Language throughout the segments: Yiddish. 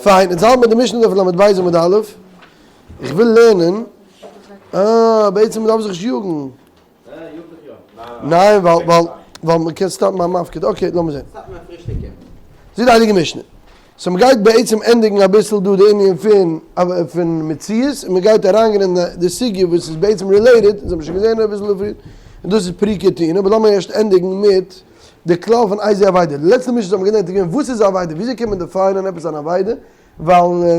פיין, אונז האלט מיר די משנה דף ל"ב עמוד א', איך וויל לערנען, אה, בעצם מ'דארף זיך נישט יאגן. ניין, ווייל, ווייל, ווייל מ'קען סטאפן ביים מפקיד, okay, לאמיר זען. זאגט די הייליגע משנה. so מ'גייט בעצם ענדיגן אביסל דא די ענין פון פון מציאות, און מ'גייט אריינגיין אין די סוגיא וואס איז בעצם related, אונז האבן שוין געזען אביסל דערפון, און דאס איז פריקה טעינה, אבער לאמיר ערשט ענדיגן מיט די כלל פון איזוהי אבידה. די לעצטע משנה וואס האבן געלערנט איז געווען וואס איז אבידה, וויאזוי קען מען define ען עפעס אן אבידה, ווייל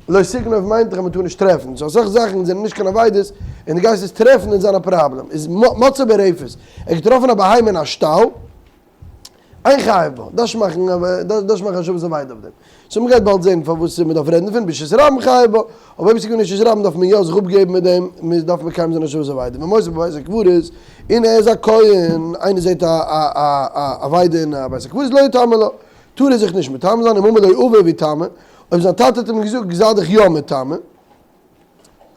לא תגנוב מיינט דאך אז מען טאר נישט טרעפן, so אסאך זאכן זענען נישט קיין אבידות און דו גייסט עס טרעפן און זיין א פראבלעם. איז מצאה ברפת, ער האט געטראפן א בהמה אין א שטאל, אין חייב בה, דארפסט מאכן דארפסט מאכן השבת אבידה אויף דעם. so מען גייט באלד זען פארוואס מען דארף רעדן דערפון, ברשות הרבים חייב בה, אבער אויב עס איז געווען רשות הרבים דארף מען יא זיך אפגעבן מיט דעם, מען דארף מקיים זיין השבת אבידה. ומת בבית הקברות, און ער איז א כהן, איינער זעט א א אבידה אין א בית הקברות לא יטמא לה, טאר ער זיך נישט מטמא זיין, אם אמר לו אביו יטמא, אויב זיין טאטע האט אים געזאגט זיי דיך יא מטמא,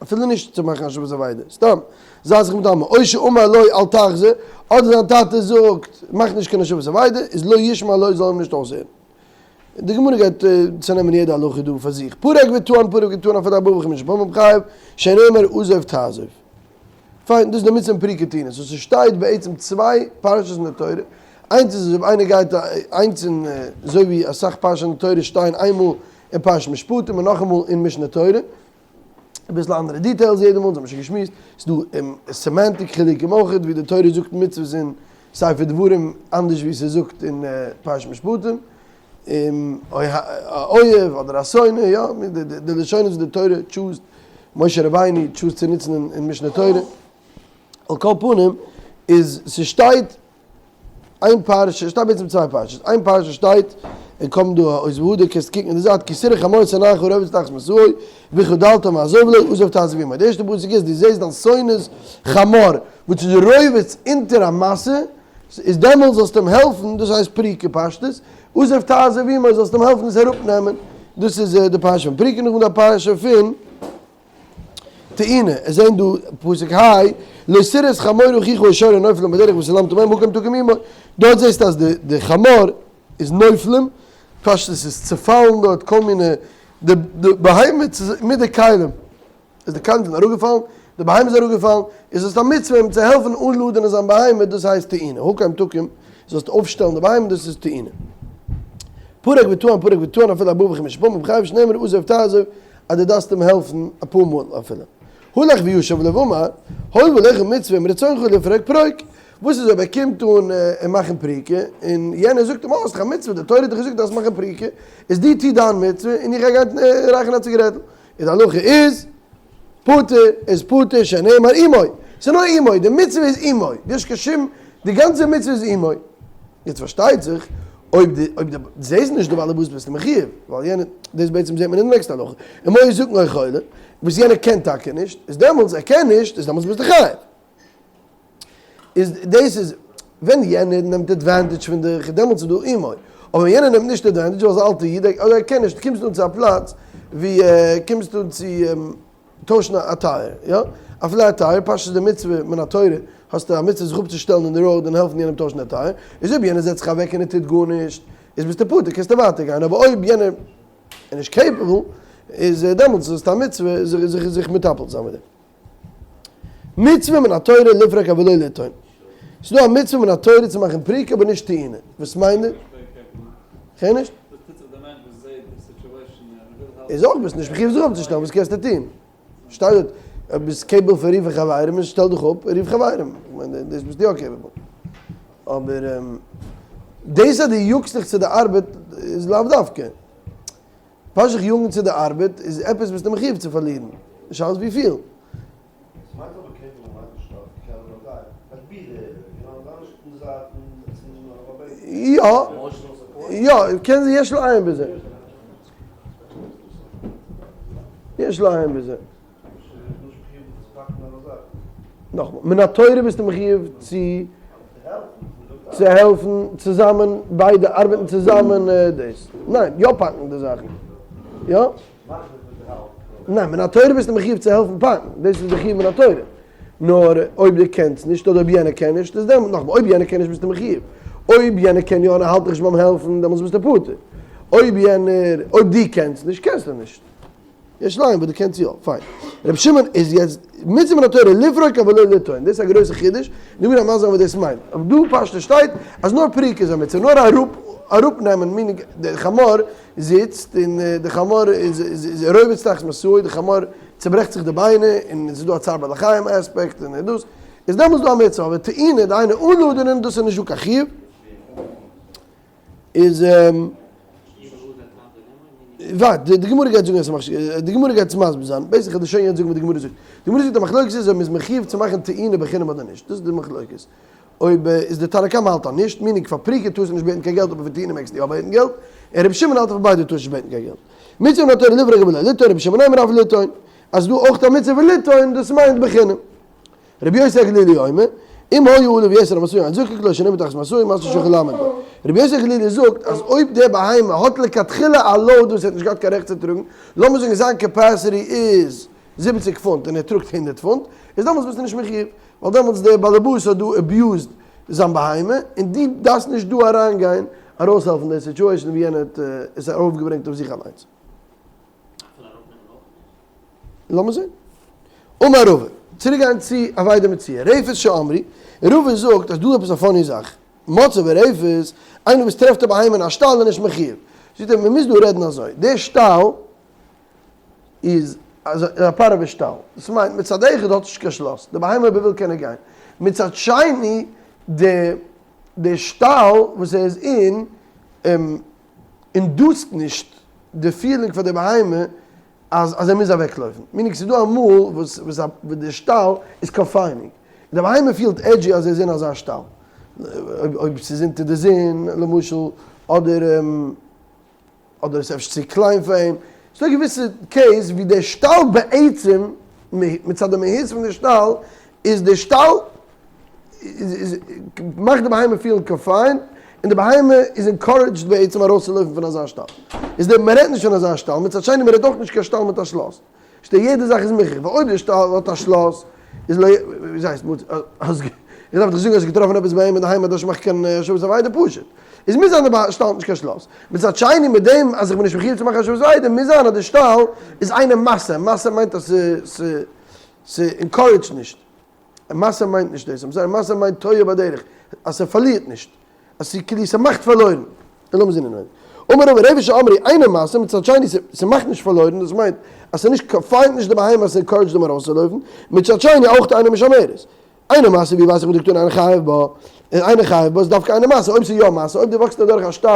אפילו נישט צו מאכן השבת אבידה, סתם זיי זיך מטמא, או שאמר לו אל תחזה, אדער זיין טאטע זאגט מאך נישט קיין השבת אבידה, איז לא ישמע לו זאל אים נישט אויסהערן. די גמרא גייט צונעמען יעדע הלכה דא פאר זיך, פרק וטען פרק וטען אפילו ארבעה וחמישה פעמים חייב, שנאמר עזוב תעזוב. פיין, דאס איז די מצוה פון פריקה טעינה, so ס'שטייט בעצם צוויי פרשות אין די תורה, איינס איז אויב איינער גייט איינס אין אזוי ווי אסאך פרשות אין די תורה שטייען איינמאל אין פרשת משפטים און נאכאמאל אין משנה תורה, אביסל אנדערע details יעדע מאל, אונז האבן שוין געשמועסט, ס'איז דא semantic חילוקים אויך, ווי די תורה זאגט מצוות אין ספר דברים אנדערש ווי ס'זאגט אין פרשת משפטים, א אוהב אדער א שונא, יא, די לשונות וואס די תורה choose ט, משה רבינו choose ט צו נוצן אין משנה תורה, על כל פנים איז ס'שטייט איין פרשה, שטייט בעצם צוויי פרשות, איין פרשה שטייט, און קוים דא א עוז והדר, קענסט קוקן אין די זייט, כי תראה חמור שונאך רובץ תחת משאו, וחדלת מעזוב לו, עזוב תעזוב עמו. די ערשטע פסוק איז, דו זעסט דיין שונא'ס חמור, וואס איז רובץ אונטער א משא, איז דעמאלס זאלסטו אים העלפן, דאס הייסט פריקה פשטות, עזוב תעזוב עמו, זאלסט אים העלפן עס אראפנעמען, דאס איז די פרשה פון פריקה, נאכדעם די פרשה פון טעינה, עס זעהן דא פסוק ה', לא תראה את חמור אחיך או שורו נופלים בדרך ושלמת מהם הקם תקים עמו, דארט זעסטו אז די חמור איז נופלים, פשטות איז צופאלן דארט כל מיני, די בהמה מיט די כלים, איז די כלים זענען אראפגעפאלן, די בהמה איז אראפגעפאלן, איז עס א מצוה אים צו העלפן אנלאדענען זיין בהמה, דאס הייסט טעינה, הקם תקים, זאלסט אויפשטעלן די בהמה, דאס איז טעינה. פרק וטען פרק וטען אפילו ארבעה וחמישה פעמים חייב שנאמר עזוב תעזוב, אז דו דארפסט אים העלפן אפאר מאל אפילו. הלך וישב לו ואמר, הואיל ועליך מצוה אם רצונך לפרוק פרוק, וואס איז אויב ער קומט אן און מאכן פריקה, און יענער זאגט אים, אה, האסט דאך א מצוה, די תורה האט דיך געזאגט דארפסט מאכן פריקה, איז דו טו דיין מצוה און איך גיי גיין רייכערן א ציגערעטל. איז די הלכה איז, פטור איז פטור שנאמר עמו, ס'איז נאר עמו, די מצוה איז עמו, דו האסט קיין שום, די גאנצע מצוה איז עמו. יעצט פארשטייט זיך אויב די אויב די זעסט נישט די בעל הבית ביסטו מחיוב, ווייל יענער, דאס בעצם זעט מען אין די נעקסטע הלכה, אם היה זקן או חולה, וואס יענער קען טאקע נישט, איז דעמאלטס ער קען נישט, איז דעמאלטס ביסטו חייב. איז דאס איז ווען יענער נעמט advantage פון דיך, דעמאלטס איז דא עמו, אבער ווען יענער נעמט נישט advantage ווייל ס'איז א אלטע איד, אדער ער קען נישט, קומסט אן צו א פלאץ ווי קומסט אן צו טוישן א tire, יא? אפילו א tire, פשטות די מצוה מן התורה, האסטו א מצוה זיך אפצושטעלן אין די road און העלפן יענעם טוישן א tire, איז אויב יענער זעצט זיך אוועק און ער טוט גארנישט, איז ביסטו פטור, קענסטו ווייטער גיין, אבער אויב יענער איז נישט capable, איז דעמאלטס איז עס א מצוה זיך זיך מטפל צו זיין מיט דעם. מצוה מן התורה לפרוק אבל לא לטעון. ס'איז דא א מצוה מן התורה צו מאכן פריקה אבער נישט טעינה. וואס מיינט דאס? כ'הער נישט. איז אויך ביסט נישט מחיוב זיך אפצושטעלן, וואס קענסטו טון? שטייט דארט אויב ביסט capable פון רופן חברים איז שטעל דיך אפ און רוף חברים. כ'מיין דאס ביסטו יא capable. אבער דאס אז דו יאגסט דיך צו די ארבעט איז לאו דווקא. פאר זיך יאגן צו די ארבעט איז עפעס ביסטו מחיוב צו פארלירן, די שאלה איז וויפיל. ס'מיינט אבער קעפל מיינט נישט אז קענען זיין זייער like be there, you know, זיי נישט אין די זייט און זיצן אויף א בענקל. יא, יא, קען זיין יש לעיין בזה. יש לעיין בזה. נאכמאל, מן התורה ביסטו מחיוב צו צו העלפן צוזאמען ביידע ארבעטן צוזאמען דאס, ניין, יא פאקן די זאכן, יא? ניין, מן התורה ביסטו מחיוב צו העלפן פאקן, דאס איז די חיוב מן התורה, נאר אויב דו קענסט נישט אדער אויב יענער קען נישט איז דעמאלט, נאכמאל, אויב יענער קען נישט ביסטו מחיוב, אויב יענער קען יא און ער האלט דיך נישט ביים העלפן דעמאלטס ביסטו פטור. אויב יענער, אויב דו קענסט נישט, קענסטו נישט. יש לעיין וואס דו קענסט יא, פיין. רבי שמעון איז יעצט מצוה מן התורה לפרוק אבל לא לטעון, דאס איז א גרויסע חידוש, די גמרא מסביר זיין וואס דאס מיינט. אבער דא פשטות שטייט אז נאר פריקה איז א מצוה, נאר אראפ אראפ נעמען, meaning די חמור זיצט און די חמור איז איז רובץ תחת משאו, די חמור צוברעכט זיך די ביינער און עס איז דא א צער בעלי חיים aspect און דאס איז דעמאלטס דא א מצוה, אבער טעינה דהיינו אנלאדענען דאס איז נישט דא קיין חיוב. איז ווארט, די גמרא גייט זאגן אז ס'מאכט די גמרא גייט עס מסביר זיין, basically כ'וועל דיר שוין יעצט זאגן וואס די גמרא זאגט. די גמרא זאגט די מחלוקת איז אויב מ'איז מחיוב צו מאכן טעינה בחינם אדער נישט, דאס איז די מחלוקת. אויב איז די תנא קמא האלט אז נישט, meaning פאר פריקה טארסטו נישט בעטן קיין געלט אבער פאר טעינה מעגסטו יא בעטן געלט, און רבי שמעון האלט אז פאר ביידע טארסטו נישט בעטן קיין געלט. מצוה מן התורה לפרוק אבל לא לטעון, רבי שמעון אומר אף לטעון, אז ס'דא אויך א מצוה פון לטעון, דאס מיינט בחינם. רבי יוסי הגלילי אומר, אם היה עליו יתר על משאו אין זקוק לו שנאמר תחת משאו משא שיכול לעמוד בו. רבי יוסי הגלילי זאגט אז אויב דער בהמה האט לכתחילה א load וואס ער האט נישט געהאט קיין רעכט צו טראגן, לאמיר זאגן זיין capacity איז 70 פונט און ער טראגט 100 פונט, איז דעמאלטס ביסטו נישט מחיוב, ווייל דעמאלטס דער באלעבאס האט דא abused זיין בהמה, און דו דארפסט נישט דא אריינגיין ארויסהעלפן די situation ווי יענער האט עס ארויפגעברענגט אויף זיך אליינס. לאמיר זען. אמר רבא, צוריק גיין צו אבידה מציאה, רפת שאמרו, רבא זאגט אז דא איז עפעס א funny זאך, מצא ברפת, איינער וואס טרעפט א בהמה אין א שטאל איז נישט מחיוב. זאגט ער, מען מוז דא רעדן אזוי, דער שטאל איז א פארעווע שטאל, דאס מיינט מצד אחד האט נישט קיין שלאס, די בהמה אויב ער וויל קען ער גיין, מצד שני די שטאל וואס ער איז אין induce ט נישט די feeling פאר די בהמה אז אז ער מוז אוועקלויפן. meaning ס'איז דא אמאל וואס וואס א וואס די שטאל איז confining. די בהמה פילט edgy אז ער איז אין אזא שטאל. אויב אויב ס'איז אונטער די זון למשל, אדער אדער ס'איז אפשר צו קליין פאר אים. ס'דא געוויסע case ווי די שטאל בעצם מצד די מהות פון די שטאל איז די שטאל מאכט די בהמה פילן confined, און די בהמה איז encouraged בעצם ארויסצולויפן פון אזא שטאל. איז די, מ'רעדט נישט פון אזא שטאל, מצד שני מ'רעדט אויך נישט קיין שטאל מיט א שלאס. שטייט יעדע זאך איז מוכרח, ווייל אויב די שטאל האט א שלאס, איז לא, ווי הייסט, איך דארף דיך זאגן אז געטראפן עפעס ביי אים אינדערהיים אז דאס מאכט קיין השבת אבידה פשוט. איז מוז זיין די שטאל האט נישט קיין שלאס. מצד שני מיט דעם אז איך בין נישט מחיוב צו מאכן השבת אבידה, מוז זיין אז די שטאל איז אינו משא, משא מיינט אז ס' encourage ט נישט. משא מיינט נישט דאס, I'm sorry, משא מיינט תועה בדרך, אז ס'פארלירט נישט, אז ס'איז כאילו ס'מאכט פארלוירן, לאמיר זען אינעווייניג. אמר רבא רפת שאמרו אינו משא, מצד שני ס'מאכט נישט פארלוירן, דאס מיינט אז ס'נישט confined נישט די בהמה אז ס' encourage ט אים ארויסצולויפן, מצד שני אויך אינו משמרת. אינו משא ווי ווייס איך מדקתני אינו חייב בה, אינו חייב בה איז דווקא אינו משא, אויב ס'איז יא משא, אויב דו וואקסט אדורך א שטאל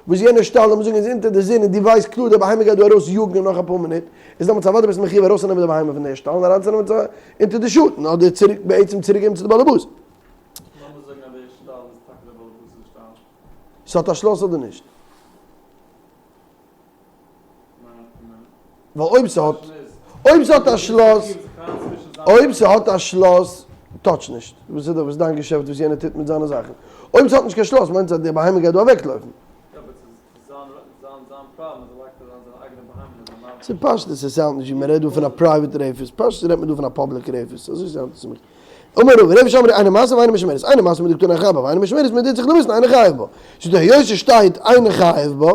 וואס יענער שטאל לאמיר זאגן איז אונטער די זון און דו ווייסט קלאר די בהמה גייט דא ארויס יאגן אין נאך אפאר מינוט, איז דעמאלטס אוודאי ביסטו מחיוב ארויסצונעמען די בהמה פון דער שטאל און אריינצונעמען צו אונטער די שאטן אדער צוריק בעצם צוריק געבן צו די באלעבאס. לאמיר זאגן אז דער שטאל איז טאקע דער באלעבאס'ס שטאל. ס'האט א שלאס אדער נישט? ווייל אויב ס'האט אויב ס'האט א שלאס אויב ס'האט א שלאס touch נישט. וואס איז וואס איז דיין געשעפט וואס יענער טוט מיט זיינע זאכן? אויב ס'האט נישט קיין שלאס מיינט עס אז די בהמה גייט דא אוועקלויפן. ס'איז פשטות עס sound נישט ווי מ'רעדט דא פון א private רפת, פשטות רעדט מען דא פון א public רפת, אזוי sound עס צו מיך. אמר רבא, רפת שאמרו אינו משא ואינו משמרת, אינו משא מדקתני אינו חייב בה, ואינו משמרת מדאיצטריך למיתנא אינו חייב בה. זאגט ער היות ס'שטייט אינו חייב בה,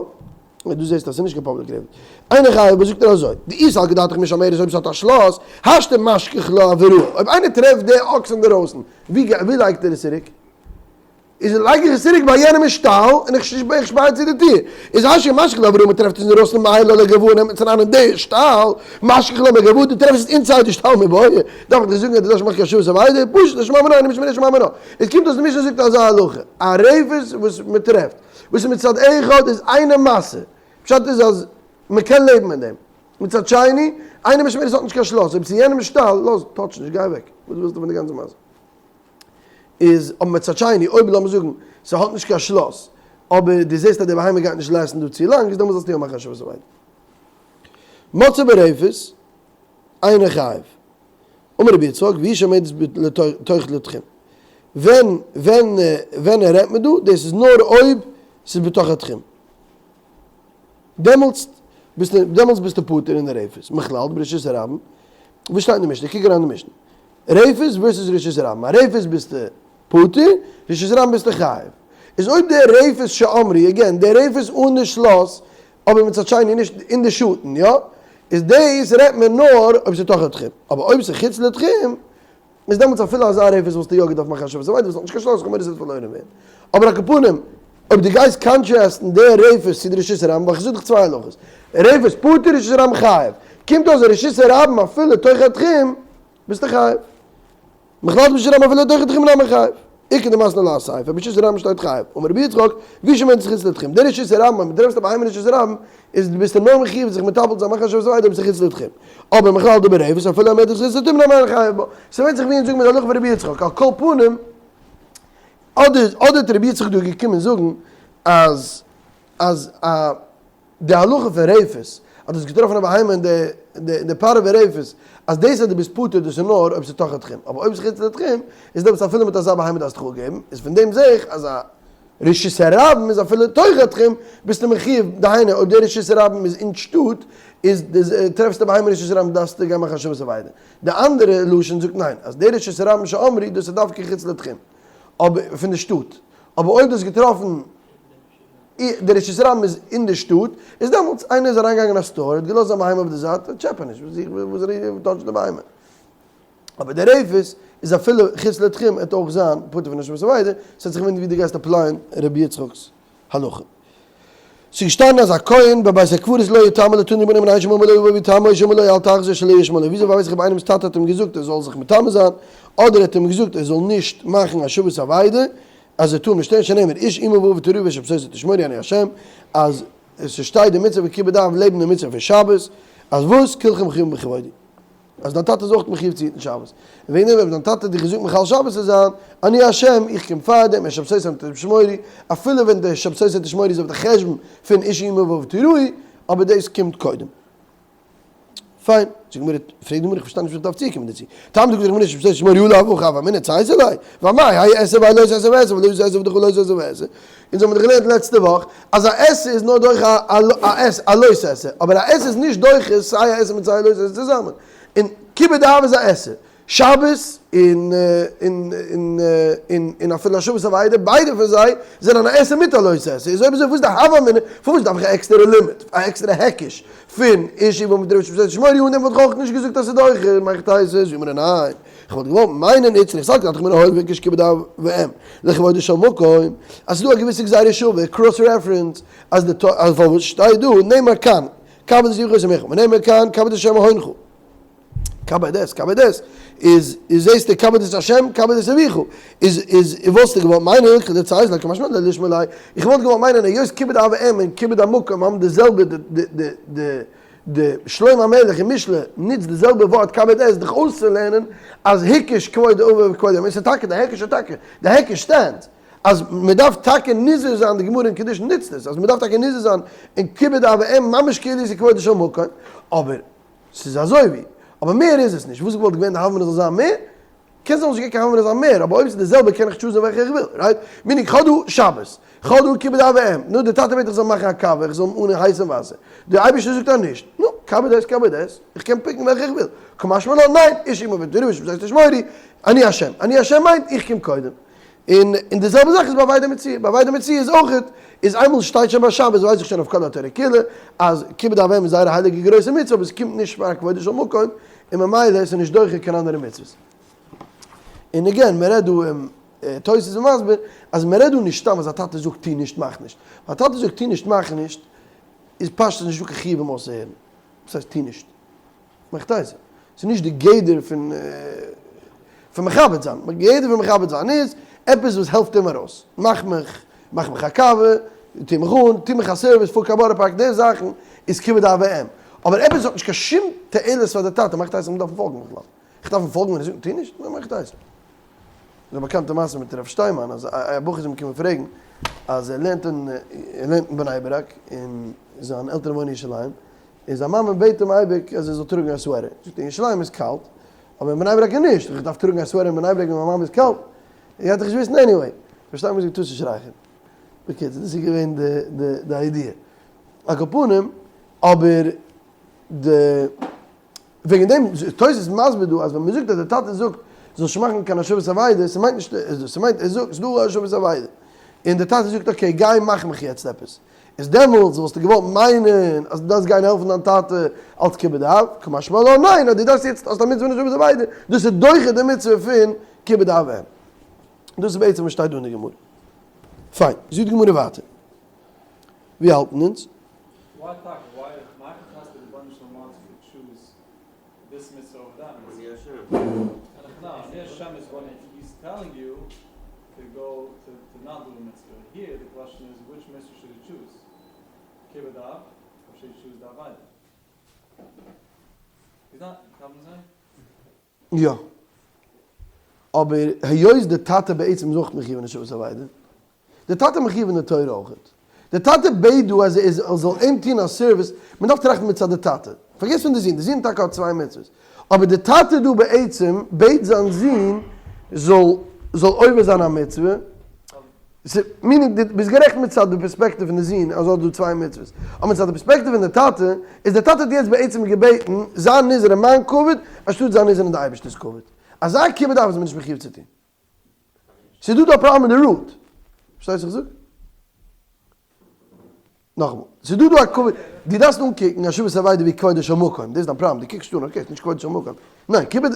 דו זעסט אז ס'איז נישט קיין public רפת, אינו חייב בה זאגט ער אזוי, דאי סלקא דעתך משמרת אויב ס'האט א שלאס, השתא משכח לה אבראי, אויב איינער טרעפט די אקס אינדערויסן, ווי לייגט ער עס צוריק? איז לייג איך עס צוריק ביי יענעם אין שטאל און איך שפאר צו די טיר. איז השתא משכח לה אבראי מ'טרעפט עס אינדערויסן מעיילא לגואי נעמט מען עס אריין אין די שטאל, משכח לה מגואי דו טרעפסט עס inside די שטאל מיבעיא, דארף איך דיר זאגן אז דו דארפסט מאכן קיין השבת אבידה, פשוט שמע מינה אינו משמרת שמע מינה. עס קומט אויס די משנה זאגט אזא הלכה, א רפת וואס מ'טרעפט וואס איז מצד אחד איז אינו משא, פשט איז אז מ'קען לעבן מיט דעם, מצד שני אינו משמרת האט נישט קיין שלאס, אויב ס'איז יענעם אין שטאל, לאז, touch נישט, גיי אוועק, וואס ווילסטו פון די גאנצע מעשה? איז אבער מצד שני אויב לאמיר זאגן ס'האט נישט קיין שלאס אבער דו זעסט אז די בהמה גייט נישט last ן דא צו לאנג איז דעמאלטס זאלסטו יא מאכן השבת אבידה. מצא ברפת אינו חייב. אמר רבי יצחק והיא שעומדת לתוך לתחום. ווען ווען ווען רעדט מען דא? דאס איז נאר אויב ס'איז בתוך התחום. דעמאלטס ביסטו דעמאלטס ביסטו פטור אין די רפת. מכלל ברשות הרבים. וואס שטייט אין די משנה? קוק אריין אין די משנה. רפת versus רשות הרבים, א רפת ביסטו פטור, רשות הרבים ביסטו חייב. איז אויב דער רפת שאמרו, again, דער רפת אן די שלאס. אבער מצד שני נישט אין די שאטן, יא? איז דאס רעדט מען נאר אויב ס'איז תוך התחום, אבער אויב ס'איז חוץ לתחום, איז דעמאלטס אפילו אזא רפת וואלסטו יא געדארפט מאכן השבת אבידה וואס האט נישט קיין שלאס כ'מיין עס וועט פארלוירן ווערן. אבער על כל פנים, אויב דו גייסט contrast ן די רפת צו די רשות הרבים, ווייל כ'זאג דיך צוויי הלכות, רפת פטור רשות הרבים חייב, קומט אויס אז רשות הרבים אפילו תוך התחום ביסטו חייב. מכלל דברשות הרבים אפילו תוך התחום נמי חייב. איכא דמתני לה אסיפא, ברשות הרבים שטייט חייב. אמר רבי יצחק, והוא שעומדת חוץ לתחום. די רשות הרבים, אויב דו טרעפסט א בהמה אין רשות הרבים, איז ביסטו נאר מחיוב זיך מטפל צו זיין מאכן השבת אבידה אויב ס'איז חוץ לתחום. אבער מכלל דברפת אפילו עומדת חוץ לתחום נמי אין חייב בה. ס'ווענדט זיך ווי אונז זאגן מיט די הלכה פון רבי יצחק. על כל פנים, אדער אדער האט רבי יצחק דא געקומען זאגן אז אז א די הלכה פון רפת, אז דו האסט געטראפן א בהמה אין די אין די פארעווע רפת, אז דאס אז דו ביסט פטור דאס איז נאר אויב ס'איז תוך התחום, אבער אויב ס'איז חוץ לתחום, איז דעמאלטס אפילו מיט אזא בהמה דארפסטו דיך אפגעבן, איז פון דעם זעה איך אז א רשות הרבים איז אפילו תוך התחום ביסטו מחיוב, דהיינו אויב די רשות הרבים איז אין שטאט, איז די טרעפסט א בהמה אין רשות הרבים דארפסטו גיין מאכן השבת אבידה. די אנדערע לשון זאגט ניין, אז די רשות הרבים שאמרו דאס איז דווקא חוץ לתחום, אבער פון די שטאט, אבער אויב דו האסט געטראפן די רשות הרבים איז אין די שטאט, איז דעמאלטס איינער איז אריינגעגאנגען אין א store האט געלאזט זיין בהמה אויף די זייט, טשעפע נישט, וואס איך וואס זאל איך touch ן די בהמה. אבער די רפת איז אפילו חוץ לתחום וועט אויך זיין פטור פון השבת אבידה, ס'ווענדט זיך ווי דו גייסט apply ען רבי יצחק'ס הלכה. ס'איז געשטאנען אז א כהן בבית הקברות לא יטמא לא תנו רבנן מנין שאמר לו אביו יטמאו שאמר לו אל תחזור שלא ישמע לו, וויאזוי ווייס איך אויב איינעמ'ס טאטע האט אים געזאגט ער זאל זיך מטמא זיין, אדער האט אים געזאגט ער זאל נישט מאכן השבת אבידה, אז ער טאר נישט טון, שנאמר איש אמו ואביו תיראו ואת שבתותי תשמורו אני השם, אז ס'שטייט די מצוה פון כיבוד אב לעבן די מצוה פון שבת, אז וואס? כולכם מחויבים בכבודי. אז דיין טאטע איז אויך מחיוב צו היטן שבת. און וועגן דעם אויב דיין טאטע האט דיך געזאגט מחלל שבת צו זיין, אני השם, איך קום פאר דעם, את שבתותי תשמורו, אפילו ווען די שבתותי תשמורו איז אויף די חשבון פון איש אמו ואביו תיראו, אבער דאס קומט קודם. פיין, זאגט די גמרא, פרעגט די גמרא, איך פארשטיי נישט וואס איך דארף צוקומען דערצו. תלמוד זאגט די גמרא, שבתותי תשמורו עליו הא אמינא ציית ליה, ואמאי האי עשה והאי לא תעשה ועשה ולא תעשה ודחה לא תעשה ועשה. אונז האבן דאך געלערנט לעצטע וואך אז א עשה איז נאר דוחה א לא תעשה, אבער א עשה איז נישט דוחה סיי א עשה מיט סיי א לא תעשה צוזאמען. און כיבוד אב איז א עשה. שבת און און און און און אפילו השבת אבידה, ביידע פון זיי זענען א עשה מיט א לא תעשה. איז אויב אזוי וואס איז די הוה אמינא? פארוואס דארף איך א עקסטערע לימוד? א עקסטערע היקש פון איש אמו ואביו תיראו ואת שבתותי תשמורו אן דעם וואלט איך אויך נישט געזאגט אז ס'איז דוחה, מאכט תוס' זאגט מען ניין. כ'וואלט געוואלט מיינען איצטריך סלקא דעתך אמינא הואיל והקיש כיבוד אב ואם לכבודו של מקום, אז ס'איז דא א געוויסע גזירה שווה, cross reference, אז די תו אז פארוואס שטייט דא נאמר כאן כבד את אביך ואת אמך ונאמר כאן כבד את השם אהונך, כבד את כבד את איז איז זעסטו כבד את השם כבד את אביך איז איז וואלסטו געוואלט מיינען כדי ציית ליה קא משמע לן דלישמע ליה, איך וואלט געוואלט מיינען היות כיבוד אב ואם און כיבוד המקום האבן די זעלבע די די די די שלמה המלך אין משלי נוצט די זעלבע ווארט כבד את דיך אויסצולערנען אז היקש כבוד אביו וכבוד אמו, ס'איז טאקע די היקש איז טאקע, די היקש stands אז מען דארף טאקע נזהר זיין, די גמרא אין קידושין נוצט עס, אז מען דארף טאקע נזהר זיין אין כיבוד אב ואם ממש כאילו עס איז כבודו של מקום, אבער ס'איז אזוי ווי, אבער מער איז עס נישט, וואס וואלט געווען די הוה אמינא זאל זיין מער? קען זיין זאל נישט גיין קיין הוה אמינא זיין מער, אבער אויב ס'איז די זעלבע קען איך choose ן וועלכע איך וויל, right? meaning כ'האב דא שבת, כ'האב דא כיבוד אב ואם, נו די טאטע בעט איך זאל מאכן א קאווע, איך זאל אים אן הייסן וואסער, די אייבערשטער זאגט אז נישט, נו, כבד את כבד את, איך קען pick ן וועלכע איך וויל, קא משמע לן, ניין, איש אמו ואביו תיראו ואת שבתותי תשמורו, אני השם, אני השם מיינט איך קום קודם. און און די זעלבע זאך איז ביי אבידה מציאה, ביי אבידה מציאה איז אויך, איז איינמאל ס'שטייט שוין ביי שבת ווייס איך שוין אויף כל התורה כולה אז כיבוד אב ואם איז זייער א הייליגע גרויסע מצוה אבער עס קומט נישט פאר כבודו של מקום, און ממילא איז נישט דוחה קיין אנדערע מצוות. און again, מען רעדט דא, און תוס' איז מסביר, אז מען רעדט דא נישט סתם אז א טאטע זאגט טו נישט מאך נישט. ווען א טאטע זאגט טו נישט מאך נישט, איז פשטות נישטא קיין חיוב אים אויסצוהערן. וואס הייסט טו נישט? מאך תוס'. ס'איז נישט די גדר פון פון מכבד זיין. די גדר פון מכבד זיין איז עפעס וואס העלפט אים ארויס. מאך מיך, מאך מיך א קאווע, טו מיך אן, טו מיך א service, פאר קיין בארא פארק, די זאכן איז כיבוד אב ואם. אבער עפעס האט נישט קיין שום תועלת פאר די טאטע, מאכט תוס' מ'דארף אים פאלגן בכלל. איך דארף אים פאלגן ווען ער זאגט טו נישט? נו מאכט תוס'. די באקאנטע מעשה מיט רב שטיינמאן אז א בחור איז אים געקומען פרעגן אז ער לערנט אין ער לערנט אין בני ברק און זיין עלטערן וואוינען אין ירושלים און זיין מאמע בעט אים אייביג אז ער זאל טראגן א sweater, זאגט ער אין ירושלים איז קאלט אבער אין בני ברק איז נישט, איך דארף טראגן א sweater אין בני ברק ווען מיין מאמע איז קאלט? ער גייט דאך נישט וויסן anyway. רב שטיינמאן זאגט טארסט נישט רייכערן. בקיצור דאס איז געווען די די די idea. על כל פנים אבער די וועגן דעם תוס' איז מסביר דא אז ווען מ'זאגט אז די טאטע זאגט זאלסט נישט מאכן קיין השבת אבידה, ס'מיינט נישט דאס, ס'מיינט ער זאגט ס'דא השבת אבידה, און די טאטע זאגט okay גיי מאך מיך יעצט עפעס, איז דעמאלטס וואלסטו געוואלט מיינען אז דו דארפסט גיין העלפן דיין טאטע אלץ כיבוד אב, קא משמע לן ניין אז דו דארפסט יעצט האסט א מצוה אין השבת אבידה, דאס איז דוחה די מצוה פון כיבוד אב ואם. דאס איז בעצם וואס שטייט דא אין די גמרא. פיין, זאגט די גמרא ווייטער. ווי האלטן אונז? יא. אבער היות די טאטע בעצם איז אויך מחיוב אין השבת אבידה, די טאטע מחיוב אין די תורה אויכעט. די טאטע בעט דא אז ער זאל אים טון א service, מען דארף טראכטן מצד די טאטע, פארגעס פון די זון, די זון טאקע האט צוויי מצוות, אבער די טאטע דא בעצם בעט זיין זון זאל זאל עובר זיין א מצוה, meaning דו ביסט גערעכט מצד די פערספעקטיוו פון די זון אז ער האט דא צוויי מצוות, אבער מצד די פערספעקטיוו פון די טאטע, איז די טאטע האט יעצט בעצם געבעטן זיין נזהר אין מיין כבוד אנשטאט זיין נזהר אין די אייבערשטער'ס כבוד. אזא כיבוד אב איז מען נישט מחיוב צו טון. ס'איז דא דא א פראבלעם מיט די root. פארשטייסט וואס איך זאג? נאכאמאל, ס'איז דא דא א כבוד, דו דארפסט אנקוקן השבת אבידה ווי כבודו של מקום, דאס איז דיין פראבלעם, דו קוקסט אן, okay, ס'איז נישט כבודו של מקום. ניין, כיבוד.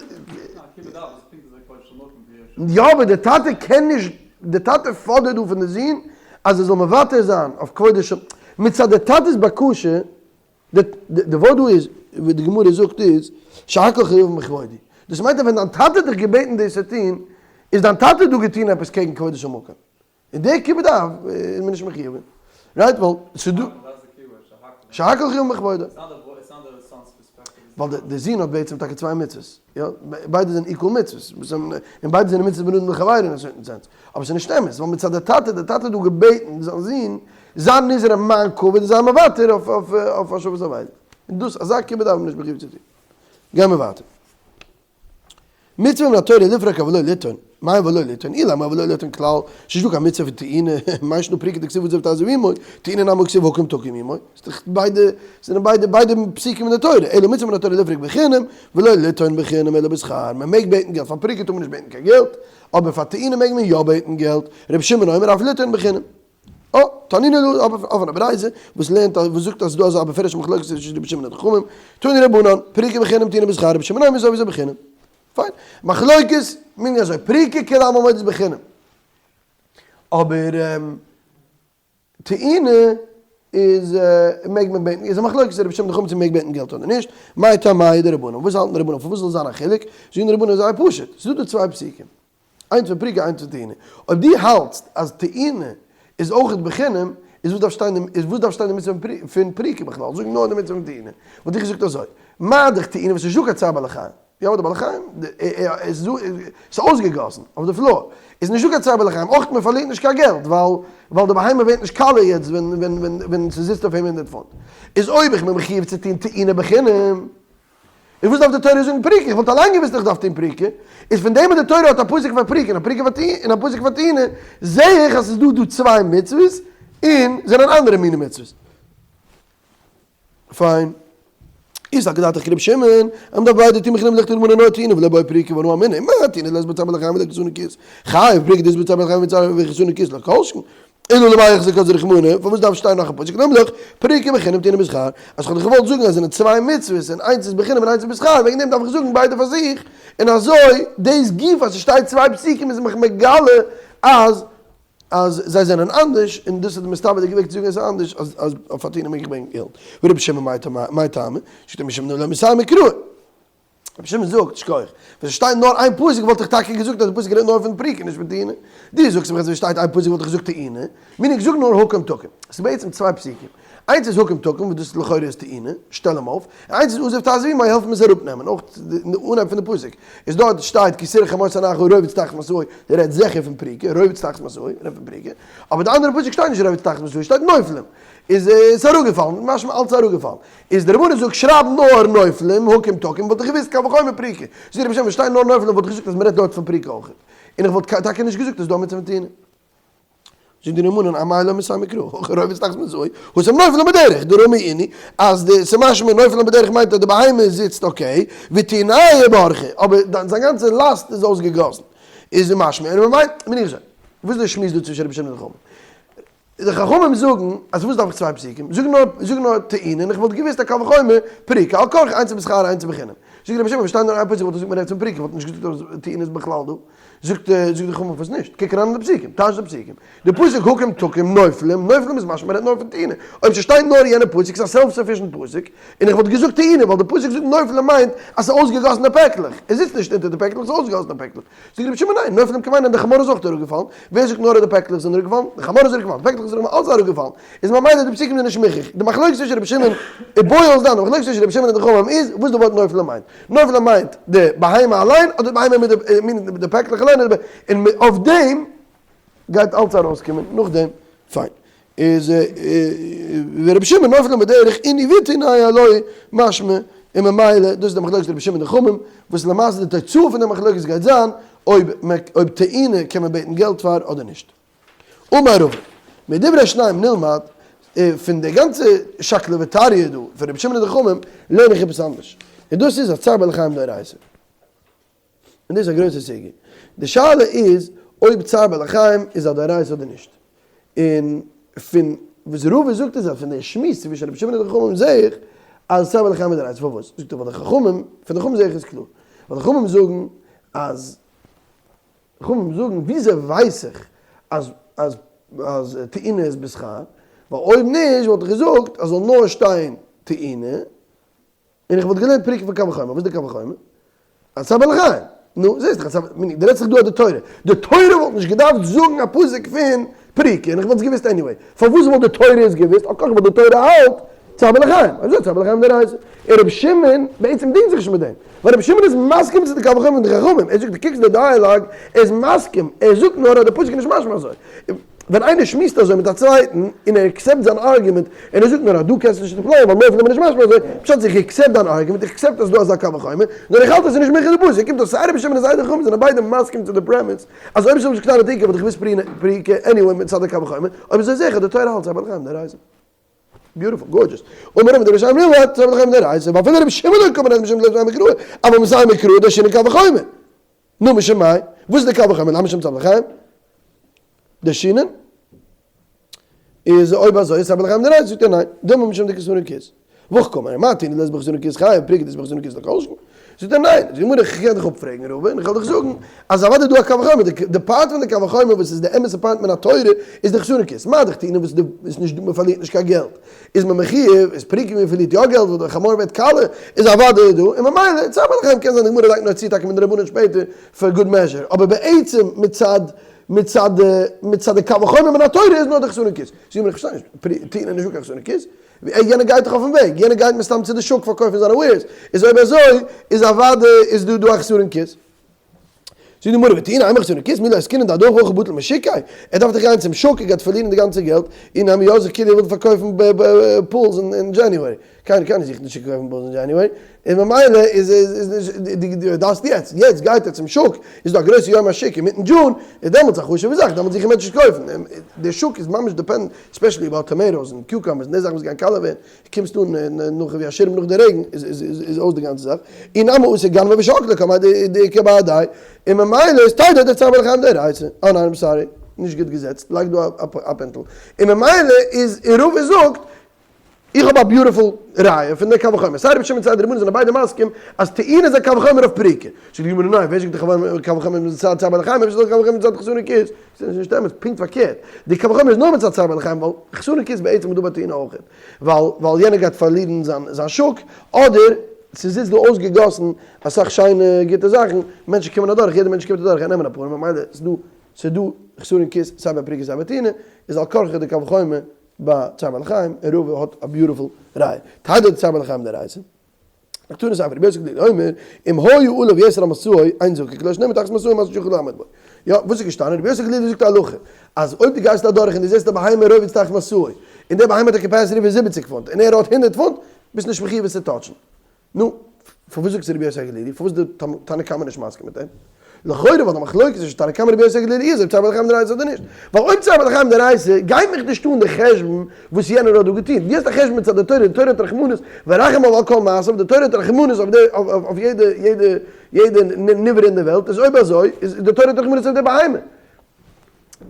כיבוד אב איז פונקט אזוי כבוד של מקום ווי השבת. יא אבער די טאטע קען נישט, די טאטע פאדערט דא פון די זון אז ער זאל מוותר זיין אויף כבודו של, מצד די טאטע'ס בקשה, די ווארט דא איז, ווי די גמרא זאגט איז, שהכל חייבים בכבודי. דאס מיינט אז ווען דיין טאטע האט דיך געבעטן דאס צו טון, איז דיין טאטע דא געטון עפעס קעגן כבודו של מקום. און די כיבוד אב איז מען נישט מחיוב. right? ווייל ס'איז דא. שהכל חייבים בכבודו. ווייל די זון האט בעצם טאקע צוויי מצוות. יא, ביידע זענען equal מצוות. און ביידע זענען מצוות בין אדם לחבירו אין א certain sense. אבער ס'איז נישט אמת, ווייל מצד די טאטע, די טאטע האט דא געבעטן זיין זון, זיי נזהר אין מיין כבוד און זיי מוותר אויף השבת אבידה. און דאס, אזא כיבוד אב איז מען נישט מחיוב צו טון. גייען מיר ווייטער. מצוה מן התורה לפרוק ולא לטעון, מאי ולא לטעון, אילימא ולא לטעון כלל, ס'נישט דא קיין מצוה פון טעינה, מאי שנא פריקה דכתיב עזוב תעזוב עמו, טעינה נמי כתיב הקם תקים עמו, ס'דאך ביידע, ס'זענען ביידע ביידע פסוקים אין די תורה, אלא מצוה מן התורה לפרוק בחינם, ולא לטעון בחינם אלא בשכר, מ'מעג בעטן געלט, פאר פריקה טאר מען נישט בעטן קיין געלט, אבער פאר טעינה מעג מען יא בעטן געלט, רבי שמעון אומר אף לטעון בחינם. אה, תנינא דא, אבער אויף א ברייתא וואס לערנט אז וואס זאגט אז ס'דא אזא בפירוש'ע מחלוקת צווישן רבי שמעון און די חכמים, תנו רבנן, פריקה בחינם טעינה בשכר, רבי שמעון אומר זו וזו בחינם. פיין. מחלוקת, מיינט אזוי, פריקה כולי עלמא מודה איז בחינם. אבער טעינה איז מעג מען בעטן, איז א מחלוקת רבי שמעון די חכמים צו מעג בעטן געלט אדער נישט, מאי טעמא דרבנן, וואס האלטן די רבנן, פארוואס זאל זיין א חילוק, זאגן די רבנן זייער פשוט, ס'איז דא דא צוויי פסוקים. איינס פון פריקה איינס פון טעינה. אויב דו האלטסט אז טעינה איז אויכעט בחינם, איז וואס דארף שטיין די איז וואס דארף שטיין די מצוה פון פריקה בכלל? זאג נאר די מצוה פון טעינה. וואלט איך געזאגט אזוי, מה דאך טעינה וואס איז נישטא קיין צער בעלי חיים. יא אבער די בעלי חיים איז דא ס'איז אויסגעגאסן אויף די floor. איז נישטא קיין צער בעלי חיים. אויך מען פארלירט נישט קיין געלט ווייל ווייל די בהמה ווערט נישט קאלע יעצט ווען ווען ווען ווען ס'זיצט אויף אים הונדרעט פונט. איז אויב איך בין מחיוב צו טון טעינה בחינם. און וואס דארף די תורה זאגן פריקה? איך וואלט אליין געוואוסט איך דארף טון פריקה. איז פון דעם אז די תורה האט א פסוק פאר פריקה און א פריקה פאר טעינה און א פסוק פאר טעינה, זעה איך אז ס'איז דא דא צוויי מצוות און זענען אנדערע מיני מצוות. פיין. איז טאקע דעתך כרבי שמעון, אז מ'דארף ביידע טון בחינם ליכט רחמנא נאר טעינה ולא בעי פריקה ואנא אמינא מה טעינה לית בה צער בעלי חיים ולא חסרון כיס חייב פריקה דאית בה צער בעלי חיים וחסרון כיס לא כל שכן אלא למאי החזיק אז רחמנא, פארוואס דארף שטיין נאך א פסוק נמלך, פריקה בחינם טעינה בשכר, אז כ'האב דאך געוואלט זאגן אז זענען צוויי מצוות און איינס איז בחינם און איינס איז בשכר, וועגן דעם דארף איך זאגן ביידע פאר זיך, און אזוי דאס גופא אז ס'שטייט צוויי פסוקים איז מיך מגלה אז אז זיי זענען אנדערש, און דאס איז די מסתבר'דיגע וועג צו זאגן עס איז אנדערש אז אז אויף א טעינה מעג איך ברענגען געלט, ורבי שמעון מאי טעמא, זאגט רבי שמעון לא מסיים מקרא. רבי שמעון זאגט, שכוח. ווען ס'שטייט נאר איין פסוק וואלט איך טאקע געזאגט אז די פסוק רעדט נאר פון פריקה נישט פון טעינה. דו זאגסט מיך אז ווען ס'שטייט איין פסוק וואלט איך געזאגט טעינה. meaning זאג נאר הקם תקים. ס'איז בעצם צוויי פסוקים. איינס איז הקם תקים וואס דאס לכאורה איז טעינה, שטעל אים אויף. און איינס איז עזוב תעזוב עמו העלף אים עס אראפנעמען. אויך אין די אנהייב פון די פסוק איז דארט שטייט כי תראה חמור שונאך רובץ תחת משאו, דער רעדט זיכער פון פריקה, רובץ תחת משאו, רעדט פון פריקה. אבער די אנדערע פסוק שטייט נישט רובץ תחת משאו, שטייט נופלים. איז עס אראפגעפאלן, משמע אלץ אראפגעפאלן. איז די רבנן זאגט שרייב נאר נופלים, הקם תקים, וואלט איך געוואוסט קל וחומר פריקה. זאגט רבי שמעון ווען שטייט נאר נופלים וואלט איך געזאגט אז מ'רעדט דארט פון פריקה אויך. און איך וואלט טאקע נישט געזאגט אז דא מצוה פון טעינה. זאגט די רבנן אמאי לא מסיימי קרא, רובץ תחת משאו, התם נופלים בדרך, דרמי איני, אז די ס'משמע נופלים בדרך מיינט אז די בהמה זיצט okay, וטעיניה באורחא, אבער זיין גאנצע לאסט איז אויסגעגאסן. איז משמע, און ממילא, בין איך אזוי. וואס איז די שמועס דא צווישן רבי שמעון און די חכמים? די חכמים זאגן אז וואס דארף איך צוויי פסוקים? זאג נאר זאג נאר טעונה און איך וואלט געוואוסט א קל וחומר פריקה על כרחך איינס איז בשכר איינס איז בחינם. זאגט רבי שמעון ווען שטייט נאר איין פסוק וואלט איך געזאגט מען רעדט פון פריקה וואלט נישט געזאגט אז טעונה איז בכלל דא. זאגט זאגט די חכמים פארוואס נישט? קוק אריין אין די פסוקים, טייטש די פסוקים. די פסוק הקם תקים נופלים, נופלים איז משמע מ'רעדט נאר פון טעונה. אויב ס'שטייט נאר יענע פסוק איז א self sufficient פסוק, און איך וואלט געזאגט טעונה ווייל די פסוק זאגט נופלים מיינט אז ס'איז אויסגעגאסענע פעקלעך, ער זיצט נישט אונטער די פעקלעך ס'איז אויסגעגאסענע פעקלעך. זאגט רבי שמעון ניין, נופלים קען מיינען די חמור איז אויך אראפגעפאלן, ווער זאגט נאר אז די פעקלעך זענען אראפגעפאלן, די חמור איז אראפגעפאלן, די פעקלעך זענען אראפגעפאלן, אלעס איז אראפגעפאלן, איז ממילא די פסוקים זענען נישט מוכרח, די מחלוקת צווישן רבי שמעון און boils down, די מחלוקת צווישן רבי שמעון און די חכמים איז וואס די ווארט נופלים מיינט, נופלים מיינט די בהמה אליין אדער די בהמה מיט די מיט די פעקלעך אליין, און אויף דעם גייט אלץ ארויסקומען נאכדעם, פיין. איז ורבי שמעון נופלים בדרך עינוי וטעונה עילויה משמע און ממילא דאס איז די מחלוקת רבי שמעון די חכמים וואס למעשה די תוצאה פון די מחלוקת גייט זיין אויב אויב טעונה קען מען בעטן געלט פאר אדער נישט. אמר רבא, מדברי שניים נלמד, פון די גאנצע שקלא וטריא דא פון רבי שמעון און די חכמים לערן איך עפעס אנדערש, און דאס איז אז צער בעלי חיים דאורייתא. און דאס איז א גרויסע סוגיא. די שאלה איז אויב צער בעלי חיים איז א דאורייתא אדער נישט. און פון וואס רבא זאגט איז אז פון די שמועס צווישן רבי שמעון און די חכמים זעה איך אז צער בעלי חיים איז דאורייתא. פארוואס? זאגט ער ווייל די חכמים, פון די חכמים זעה איך עס קלאר. ווייל די חכמים זאגן אז, חכמים זאגן וויאזוי ווייס איך אז אז אז טעונה איז בשכר? ווייל אויב נישט וואלט איך געזאגט אז זאל נאר שטיין טעונה. און איך וואלט געלערנט פריקה פון קל וחומר, וואס איז די קל וחומר? אז צער בעלי חיים. נו, זעסט דאך אז צער, דו רעדסט דאך דא אויף די תורה. די תורה וואלט נישט געדארפט זאגן א פסוק פון פריקה, און איך וואלט עס געוואוסט anyway. פארוואס וואלט די תורה עס געוואוסט? על כרחך ווייל די תורה האלט צער בעלי חיים. אזוי צער בעלי חיים דאורייתא. און רבי שמעון בעצם דינגט זיך נישט מיט דעם. ווייל רבי שמעון איז מסכים צו די קל וחומר פון די חכמים. ער זאגט, דו קוקסט די dialogue, ער איז מסכים. ער זאגט נאר אז די פסוק איז נישט משמע אזוי. ווען איינער שמועסט אזוי מיט א צווייטן און ער accept זיין argument און ער זאגט נאר אז דו קענסט נישט reply ען ווייל נופלים איז נישט משמע אזוי, פשט איז איך accept דיין argument, איך accept אז ס'דא אזא קל וחומר, נאר איך האלט אז ס'איז נישט מוכרח די פסוק, קומט אויס סיי רבי שמעון און סיי די חכמים זענען ביידע מסכים צו די premise אז אויב ס'איז נישט קטנה תיקו וואלט איך געוואוסט פריקה anyway מצד הקל וחומר, אויב אזוי זעה איך אז די תורה האלט צער בעלי חיים דאורייתא. Beautiful, gorgeous. אמר רבא מדברי שניים נלמד, צער בעלי חיים דאורייתא, ואפילו רבי שמעון לא קאמר משום דלית ביה מקרא, אבל מסיים מקרא דרשינן קל וחומר. נו משום מאי? וואס איז די קל וחומר? למה משום צער בעלי חיים? דרשינן? איז אויב אזוי איז צער בעלי חיים דאורייתא? זאגט ער ניין, דילמא משום דחסרון כיס. והכי קאמר, מה טעונה דלית בה חסרון כיס חייב, פריקה דלית בה חסרון כיס לא כל שכן. זאגט ער ניין, זאגט די גמרא איך קען דיך אפפרעגן רבא און איך וועל דיך זאגן אז אוודאי איז דא א קל וחומר, די part פון די קל וחומר וואס איז די אמת'ע part מן התורה איז די חסרון כיס, מה דאך טעונה וואס איז נישט דא מען פארלירט נישט קיין געלט איז מען מחיוב, איז פריקה ווי מען פארלירט יא געלט ווייל די חמור ווערט קאלע איז אוודאי דא, און ממילא צער בעלי חיים קען זיין די גמרא לייגט נאר צו טאקע מיט די רבנן שפעטער פאר good measure, אבער בעצם מצד מצד מצד די קל וחומר מן התורה איז נאר די חסרון כיס, זאגט די גמרא איך פארשטיי נישט, טעונה איז נישט דא קיין חסרון כיס, יענער גייט דאך אויפן וועג, יענער גייט מסתם צו די שוק פארקויפן זיינע wares, איז אויב אזוי איז אוודאי איז דא דא א חסרון כיס. זאגט די גמרא וטעונה אימא חסרון כיס מי לא עסקינן דאדהכי הכי בטיל משוקיה, ער דארף דאך גיין צום שוק, ער גייט פארלירן די גאנצע געלט, אי נמי אזיל כאילו ער וויל פארקויפן pools אין January, קיינער קיינער זוכט נישט צו קויפן pools אין January, און ממילא איז איז נישט דו דארפסט יעצט, יעצט גייט ער צום שוק, איז דא א גרויסע יום השוק אינמיטן June, איז דעמאלטס א חשוב'ע זאך, דעמאלטס זוכן מענטשן צו קויפן, די שוק איז ממש depend especially about tomatoes און cucumbers און די זאכן וואס גייען קאלע ווערן, קומסט אן נאך ווי א שירעם נאך די רעגן איז אויס די גאנצע זאך, אי נמי אתי גנבי ושקלי קמיה דאיכא בהדיה, און ממילא איז תודה דצער בעלי חיים דאורייתא, אה ניין I'm sorry, נישט גוט געזעצט, לייג דא א פינטל, און ממילא איז און רבא זאגט איך האב א beautiful ראיה פון די קל וחומר, סיי רבי שמעון סיי די רבנן זענען ביידע מסכים אז טעונה איז א קל וחומר אויף פריקה. זאגט די גמרא ניין, ווער זאגט די קל וחומר איז מצד צער בעלי חיים, אפשר איז די קל וחומר מצד חסרון כיס? ס'איז נישט אמת, פונקט פארקערט, די קל וחומר איז נאר מצד צער בעלי חיים, ווייל חסרון כיס בעצם איז דא ביי טעונה אויך, ווייל ווייל יענער גייט פארלירן זיין זיין שוק, אדער ס'זיצט דא אויסגעגאסן אסאך שיינע גוטע זאכן, מענטשן קומען אדורך, יעדער מענטש קומט אדורך גייט נעמען אפאר, ממילא ס'איז דא ס'איז דא חסרון כיס סיי ביי פריקה סיי ביי טעונה, איז על כרחך די קל וחומר ביי צער בעלי חיים, און רבא האט א beautiful ראיה. תדע דצער בעלי חיים דאורייתא. נקטוני ספר רבי יוסי הגלילי אומר, אם היה עליו יתר על משאו, אין זקוק לו, שנאמר תחת משאו משא שיכול לעמוד בו. יא, וואס איז געשטאנען? רבי יוסי הגלילי זאגט א הלכה, אז אויב דו גייסט אדורך און דו זעסט א בהמה רובץ תחת משאו, און די בהמה האט א capacity פון זיבעציק פונט, און ער האט הונדערט פונט, ביסט נישט מחיוב עס צו touch ן. נו, פארוואס זאגסטו רבי יוסי הגלילי? פארוואס איז די תנא קמא נישט מסכים מיט אים? לכאורה ווייל די מחלוקת צווישן תנא קמא און רבי יוסי הגלילי איז אויב צער בעלי חיים דאורייתא אדער נישט. ווייל אויב צער בעלי חיים דאורייתא, גייט מיך נישט אן די חשבון וואס יענער האט דא געטון. דו האסט א חשבון מצד די תורה, די תורה האט רחמנות ורחמיו על כל מעשיו, די תורה האט רחמנות אויף די אויף יעדע יעדע יעדע נברא אין די וועלט, איז אויב אזוי איז די תורה האט רחמנות אויף די בהמה.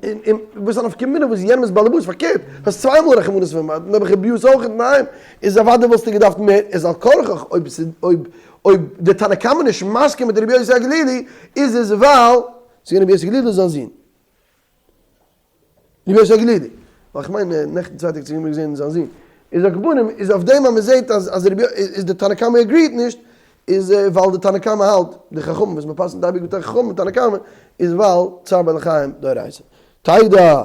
און וואס איז א נפקא מינה וואס יענעם איז באלעבאס, פארקערט, האסט צוויי מאל רחמנות פון אים, נעבעך abuse אויך אינדערהיים, איז אוודאי וואלסטו געדארפט מער, איז על כרחך אויב ס'איז אויב אויב די תנא קמא איז נישט מסכים מיט רבי יוסי הגלילי, איז עס ווייל ס'איז געווען רבי יוסי הגלילי זיין זון. רבי יוסי הגלילי, ווייל כ'מיין נעכטן צוויי טעג צוריק האבן מיר געזען זיין זון, איז על כל פנים איז אויף דעם אז מ'זעט אז אז רבי איז די תנא קמא agree ט נישט, איז ווייל די תנא קמא האלט, די חכמים וואס מ'פסק'נט אייביג מיט די חכמים תנא קמא, איז ווייל צער בעלי חיים דאורייתא. תדע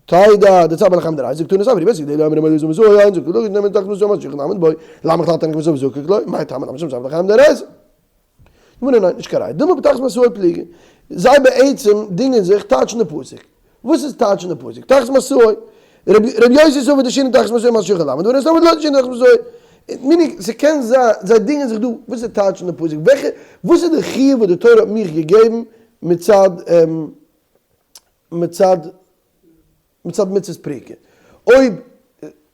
תדע דצער בעלי חיים דאורייתא זאגט תנא ספר רבי יוסי הגלילי אומר אם לא יזום יין זקוק לו נאמר תחת משא משיח נעמד בו למה כלל תנא קמא זקוק לו מאי טעמא למה שם צער בעלי חיים דאורייתא. גמרא ניין, נישט קיין ראיה. דילמא בתחת משאו פליגי. זיי בעצם דינגען זיך טייטשן די פסוק. וואס איז טייטשן די פסוק? תחת משאו. רבי יוסי סבר דשינוי תחת משאו מה שיכול לעמוד ורבי סבר דלא דשינוי תחת משאו. meaning ס'קען זיין זיי דינגען זיך דא וואס איז טייטשן די פסוק? וועלכע וואס איז די חיוב וואס די תורה האט מיך געגעבן מצד מצד מצד מצוות פריקה. אויב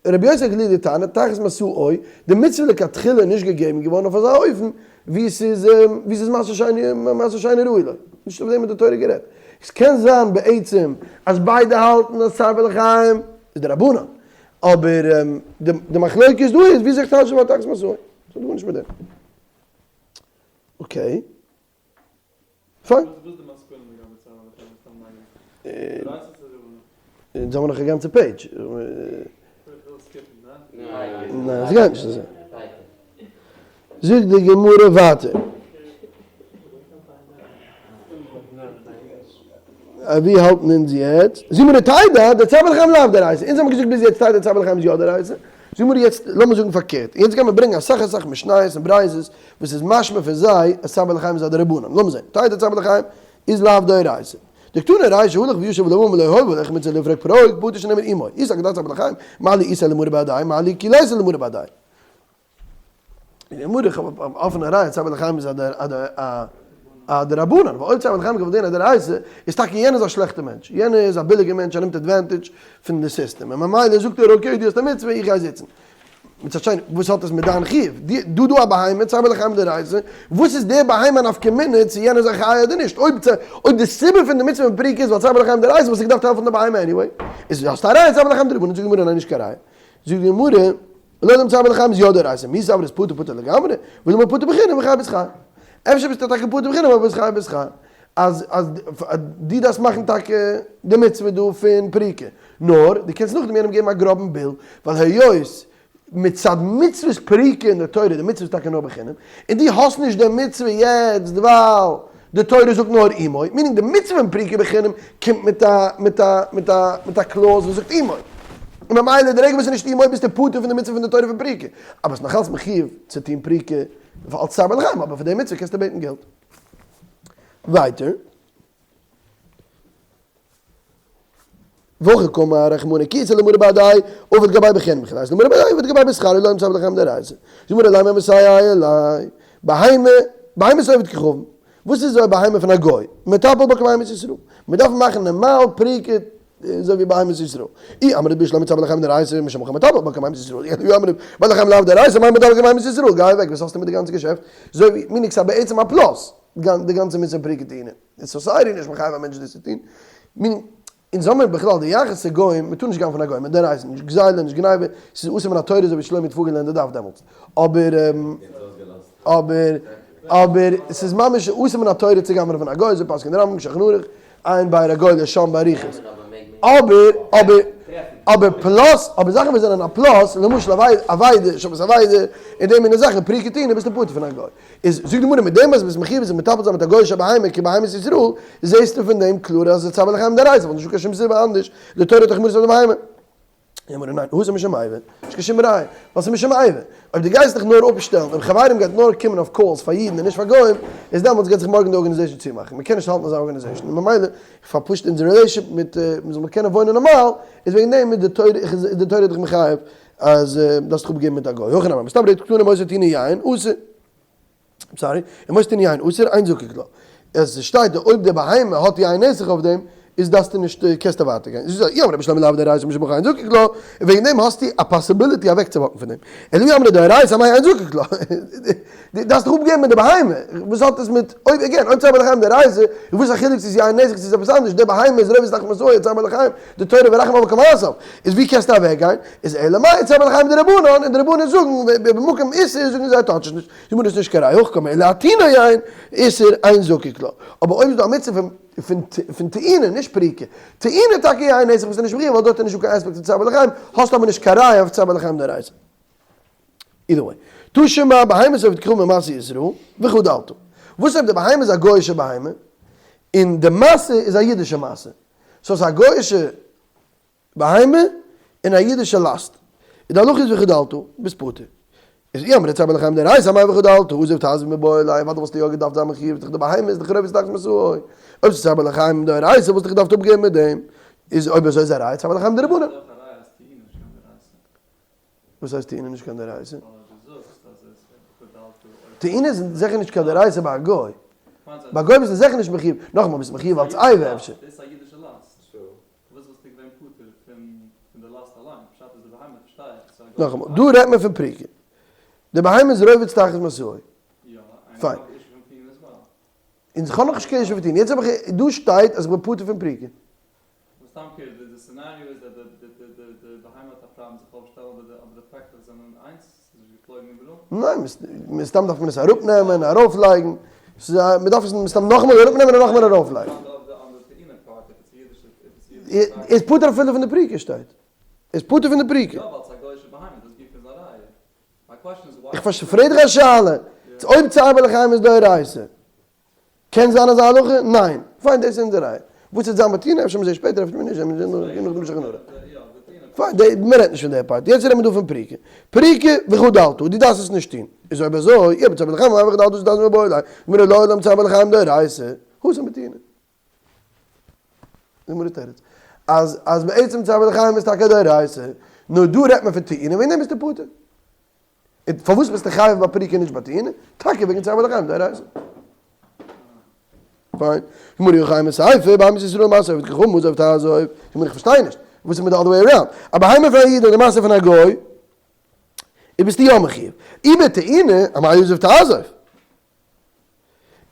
רבי יוסי הגלילי טענה'ט תחת משאו, די מצוה לכתחילה איז נישט געגעבן געווארן אויף אזא אופן ווי ס'איז ווי ס'איז מעשה שאינו מעשה שאינו ראוי לו. נישט אויף דעם האט די תורה גערעדט. עס קען זיין בעצם אז ביידע האלטן אז צער בעלי חיים איז דרבנן. אבער די מחלוקת דא איז ווי זיך טייטשן ווארט תחת משאו. ס'האט גארנישט מיט דעם. okay. פיין. אונז האבן נאך א גאנצע page. ניין, ס'גייט נישט אזוי. זאגט די גמרא ווייטער. ווי האלטן אונז יעצט? זאגט גמרא תדע דצער בעלי חיים לאו דאורייתא. אונז האבן געזאגט ביז יעצט תדע צער בעלי חיים איז יא דאורייתא. זאגט גמרא יעצט לאמיר זאגן פארקערט. יעצט גיימיר ברענגען אסאך אסאך משניות און ברייתות וואס איז משמע פון זיי אז צער בעלי חיים איז א דרבנן. לאמיר זען. תדע צער בעלי חיים איז לאו דאורייתא. דקתני רישא הלך וישב ולא אמר ולא הואיל ולא מצוה לפרוק פרוק פטור שנאמר אמו. אי סלקא דעתך צער בעלי חיים מה לי איתיה למריה בהדיה מה לי כי ליתיה למריה בהדיה. די גמרא איך האב א אפענע ראיה צער בעלי חיים איז א דרבנן, ווייל אויב צער בעלי חיים געוואלט דען א דאורייתא, איז טאקע יענער איז א שלעכטע מענטש, יענער איז א ביליגע מענטש ער נעמט advantage פון די סיסטעם, און ממילא זאגט ער okay דו האסט א מצוה איך גיי זיצן. מצד שני, וואס האט עס מיט דיין חיוב? דא דא א בהמה, צער בעלי חיים דאורייתא, וואס איז די בהמה א נפקא מינה צו יענער איז א חיה אדער נישט? אויב אויב די סיבה פון די מצוה פון פריקה איז ווייל צער בעלי חיים דאורייתא וואלסטו געדארפט העלפן די בהמה anyway. איז האסטו א ראיה צער בעלי חיים דרבנן, זאגט די גמרא ניין נישט קיין ראיה. זאגט די גמרא, לעולם צער בעלי חיים איז יא דאורייתא, מי סברת פטור פטור לגמרי, ולמה פטור בחינם וחייב בשכר. אפשר ביסטו טאקע פטור בחינם אבער ביסט חייב בשכר. אז אז דו דארפסט מאכן טאקע די מצוה דא פון פריקה, נאר דו קענסט נאכדעם יענעם געבן א גראבן bill, ווייל היות מצד מצוות פריקה אין די תורה, די מצוה איז טאקע נאר בחינם, און דו האסט נישט די מצוה יעצט ווייל די תורה זאגט נאר אמו, meaning די מצוה פון פריקה בחינם קומט מיט א מיט א מיט א מיט א clause וואס זאגט אמו, און ממילא די רגע וואס איז נישט אמו ביסטו פטור פון די מצוה פון די תורה פון פריקה, אבער ביסט נאכאלץ מחיוב צו טון פריקה אלץ צער בעלי חיים, אבער פאר די מצוה קענסטו בעטן געלט. ווייטער. והכי קאמר רחמנא כי איתא למריה בהדיה עביד גביה בחינם וכי ליתא למריה בהדיה עביד גביה בשכר לעולם צער בעלי חיים דאורייתא. זאגט די גמרא לימא מסייע ליה בהמה בהמת עובד כוכבים וואס איז א בהמה פון א גוי מטפל בה כבהמת ישראל מען דארף מאכן נארמאל פריקה אזוי ווי בהמת ישראל אי אמרת בשלמא צער בעלי חיים דאורייתא משום הכי מטפל בה כבהמת ישראל אי אמרת בעלי חיים לאו דאורייתא מאי מטפל כבהמת ישראל גיי אוועק וואס האסטו מיט די גאנצע געשעפט אזוי ווי meaning ס'איז בעצם א plus די גאנצע מצוה פריקה טעינה. די society איז נישט מחייב א מענטש דאס צו טון. meaning, אונז האמיר בכלל די יחס צו גוים, מען טאר נישט גיין פון א גוי, מדאורייתא, נישט גזילה, נישט גניבה, ס'איז אסור מן התורה אזוי ווי שלומי האט פארגעלערנט די דף דעמאלטס. אבער, אבער, אבער, ס'איז ממש אסור מן התורה צו גנב'נען פון א גוי, אזוי פסק'נט די רמב"ם, שולחן ערוך, עיין באר הגולה שם באריכות. אבער, אבער, אבער plus, אבער זאכן וואס זענען א plus, למשל אבידה, שבת אבידה, און די מיני זאכן, פריקה טעינה, ביסטו פטור פון א גוי. איז זאגט די גמרא מיט דעם אז ביסט מחיוב זיך מטפל זיין מיט א גוי'אישע בהמה כבהמת ישראל, זעהסטו פון דעם קלאר אז צער בעלי חיים דאורייתא, ווייל נישטא קיין שום סיבה אנדערש, די תורה האט רחמנות אויף די בהמה. די גמרא ניין, התם משום איבה, נישט קיין שום ראיה, ווייל ס'איז משום איבה. אויב דו גייסט דיך נאר אפשטעלן, אויב חברים גייט נאר קומען אויף calls פאר אידן און נישט פאר גוים, איז דעמאלטס גייט זיך מארגן די organization צומאכן, מ'קען נישט האלטן אזא organization, און ממילא פארפושט אונזער relationship מיט, מ'זאל מיר קענען וואוינען נארמאל, איז וועגן דעם איז די תורה, איז די תורה דיך מחייב אז דארפסט דיך אפגעבן מיט א גוי, הכי נמי, מסתברא דקתני מותר טעונה יין אסור, sorry, מותר טעונה יין אסור, אין זקוק לה. עס שטייט אויב די בהמה האט יין נסך אויף דעם. איז דארפסטו נישט קענסטו ווייטער גיין. זאגט אי אמרת בשלמא לאו דאורייתא משום הכי אין זקוק לה, און וועגן דעם האסטו א possibility אוועקצואוואקן פון דעם. אלא אי אמרת דאורייתא אמאי אין זקוק לה. דו דארפסט דיך אפגעבן מיט די בהמה, וואס האט עס מיט, אויב again, אויב צער בעלי חיים דאורייתא, איז וואס א חילוק צו ס'איז יין נסך צו ס'איז עפעס אנדערש, די בהמה איז רובץ תחת משאו, צער בעלי חיים, די תורה ורחם אויף כמעשיו, איז ווי קענסטו אוועקגיין? איז אלא מאי צער בעלי חיים דרבנן, און די רבנן זאגן, במקום איסור זאגן זיי touch עס נישט, זאג מיר דאס נישט קיין ראיה, הכא קאמר אלא הטעונה יין, איסור אין זקוק לה. אבער אויב איז דא א מצוה פון פון טעינה, נישט פריקה, טעינה טאקע יין נסך ביסטו נישט מחויב ווייל דארט איז נישטא קיין aspect פון צער בעלי חיים, האסטו אבער נישט קיין ראיה אויף צער בעלי חיים דאורייתא. Either way. תא שמע בהמות עובד כוכבים ומשא ישראל, וחדלת. וואס אויב די בהמה איז א גוי'אישע בהמה, און די משא איז א אידישע משא? so ס'איז א גוי'אישע בהמה און א אידישע לאסט. איז די הלכה איז וחדלת, ביסט פטור. איז אי אמרת צער בעלי חיים דאורייתא אמאי וחדלת, עזוב תעזוב מיבעי ליה, אוודאי וואלסטו יא געדארפט זיין מחויב דורך די בהמה איז דאך רובץ תחת משאו. אויב ס'איז צער בעלי חיים דאורייתא וואלסטו געדארפט אפגעבן מיט דעם. איז אויב אזוי איז א ראיה צער בעלי חיים דרבנן. וואס הייסט טעינה נישט קיין דאורייתא? טעינה איז זיכער נישט קיין דאורייתא ביי א גוי. ביי א גוי ביסטו זיכער נישט מחויב, נאכאמאל ביסט מחויב אלס עיבה אפשר. נאכאמאל, דא רעדט מען פון פריקה. די בהמה איז רובץ תחת משאו. פיין. און איך האב נאכנישט קיין אישו פון טעינה. יעצט האב איך, דא שטייט אז איך בין פטור פון פריקה. סתם כאילו די די scenario איז אז די די די די בהמה האט א פראבלעם זיך אויפשטעלן אבער די אבער די פעקלעך זענען איינס ס'איז נישט געפלויגן איבעראל. ניין, מסתם דארף מען עס אראפנעמען, ארויפלייגן, ס'איז א, מ'דארף עס מסתם נאכאמאל אראפנעמען און נאכאמאל ארויפלייגן. איז פטור אפילו פון די פריקה שטייט. איז פטור פון די פריקה. יא ווייל ס'איז א גוי'אישע בהמה דאס גופא איז א ראיה. My question is why. איך פרעג דיך א שאלה, אויב צער בעלי חיים איז דאורייתא, קען זיין אזא הלכה? ניין. פיין דאס איז אונזער ראיה. וואס וועט זיין ביי טעינה? אפשר מיר זעהן שפעטער אפשר מיר נישט זעהן מיר נאך דעם שולחן ערוך. פיין די מיר רעדט נישט פון די part. יעצט רעדט מען דא פון פריקה. פריקה וחדלת, דו דארפסט עס נישט טון. איז אויב אזוי, אי אבער צער בעלי חיים וחדלת איז דאס מיבעי ליה. גמרא לעולם צער בעלי חיים דאורייתא. התם בטעינה. די גמרא תירוץ. אז אז בעצם צער בעלי חיים איז טאקע דאורייתא. נאר דא רעדט מען פון טעינה וועגן דעם ביסטו פטור. און פארוואס ביסטו חייב ביי פריקה נישט ביי טעינה? טאקע וועגן צער בעלי חיים דאורייתא. פיין. גמרא אי הכי אימא סיפא, בהמת ישראל ומשא עובד כוכבים עזוב תעזוב. גמרא איך פארשטיי נישט. וואס איז מיט די other way around? א בהמה פון א איד אדער משא פון א גוי, איז ביסטו יא מחויב. אי בטעינה, אמאי עזוב תעזוב?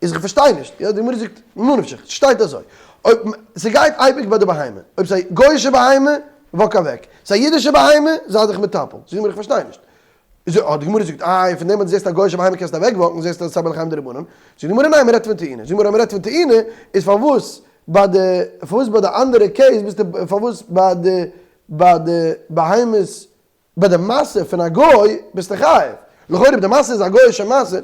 איז איך פארשטיי נישט, יא די גמרא זאגט ממה נפשך, ס'שטייט אזוי, אויב ס'גייט אייביג ביי די בהמה, אויב ס'איז א גוי'אישע בהמה, walk אוועק, ס'איז א אידישע בהמה, זיי דיך מטפל, זאגט די גמרא איך פארשטיי נישט, איז אה די גמרא זאגט איי פון דעם אז דו זעסט א גוי'אישע בהמה קענסטו אוועק walk ן, זעסטו אז ס'איז צער בעלי חיים דרבנן, זאגט די גמרא ניין מ'רעדט פון טעינה, זאגט די גמרא אויב מ'רעדט פון טעינה, איז פארוואס ביי די פארוואס ביי די אנדערע case ביסטו פארוואס ביי די ביי די בהמות ביי די משא פון א גוי ביסטו חייב, לכאורה אויב די משא איז א גוי'אישע משא,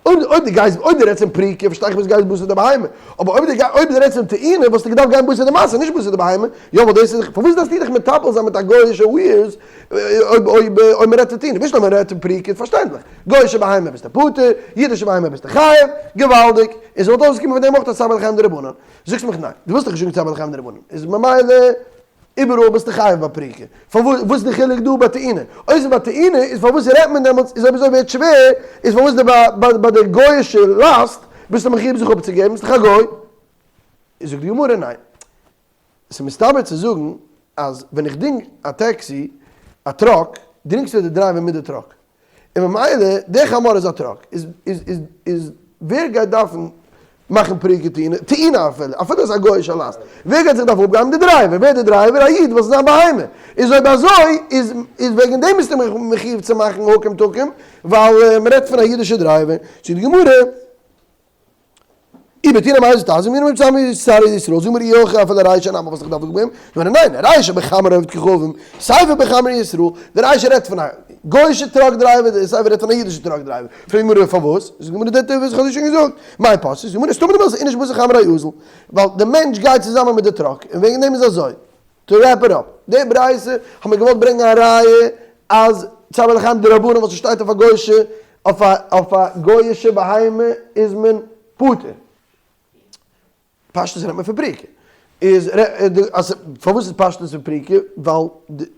אויב אויב דו גייסט אויב דו רעדסט פון פריקה פארשטיי איך וואס גייסט בתר די בהמה, אבער אויב דו אויב דו רעדסט פון טעינה וואלסטו געדארפט גיין בתר די משא נישט בתר די בהמה, יא ווייל דאס איז פארוואס דארפסטו דיך מטפל זיין מיט א גוי'אישע wheels אויב אויב אויב מען רעדט פון טעינה, בשלמא מען רעדט פון פריקה איז פארשטענדליך, גוי'אישע בהמה ביסטו פטור, אידישע בהמה ביסטו חייב, געוואלדיג, און ס'וואלט אויסגעקומען פון דעם אויך אז צער בעלי חיים דרבנן, זאגסט מיך ניין, דו ווילסט דאך נישט זאגן צער בעלי חיים דרבנן, איז ממילא. איבעראל ביסטו חייב ביי פריקה, פארוואס וואס איז די חילוק דא ביי טעינה? אויב ס'איז ביי טעינה איז פארוואס רעדט מען דעמאלטס איז אויב אזוי ווערט שווער איז פארוואס די ביי ביי די גוי'אישע לאסט ביסטו מחויב זיך אפצוגעבן ביסט דאך א גוי? זאגט די גמרא ניין ס'איז מסתבר צו זאגן אז ווען איך דינג א טעקסי א truck דינגסטו די driver מיט די truck און ממילא דער חמור איז א truck, איז איז איז איז ווער גייט דארפן מאכן פריקה טעינה, טעינה אפילו, אפילו איז א גוי'אישע לאסט, ווער גייט זיך דארפן אפגעבן? די driver, ווער די driver? א איד וואס איז א בהמה, איז אויב אזוי איז איז וועגן דעם ביסטו מחיוב צו מאכן הקם תקים, ווייל מ'רעדט פון א אידישע driver, זאגט די גמרא. אי בטעינה אמאי עזוב תעזוב מיר צוזאמען מיט שרי ישראל זאג מיר אי הכי אפילו רישא נמי וואס איך דארף אפגעבן זאג מיר ניין רישא בחמור עובד כוכבים סיפא בחמורי ישראל די רישא רעדט פון א גוישע truck driver די סיפא רעדט פון א אידישע truck driver פרעגט מיר פארוואס זאגט די גמרא די טבע וואס איך האב דיר שוין געזאגט מאי פשט זאגט די גמרא סתמא דמילתא איניש בתר חמוריה אזיל ווייל די מענטש גייט צוזאמען מיט די truck און וועגן דעם איז אזוי to wrap it up, די ברייתא האט מען געוואלט ברענגען א ראיה אז צער בעלי חיים דרבנן וואס ס'שטייט אויף א גוי'שע אויף א אויף א גוי'אישע בהמה איז מען פטור. פשטות רעדט מען פון פריקה. איז אז פארוואס איז פשטות פון פריקה? ווייל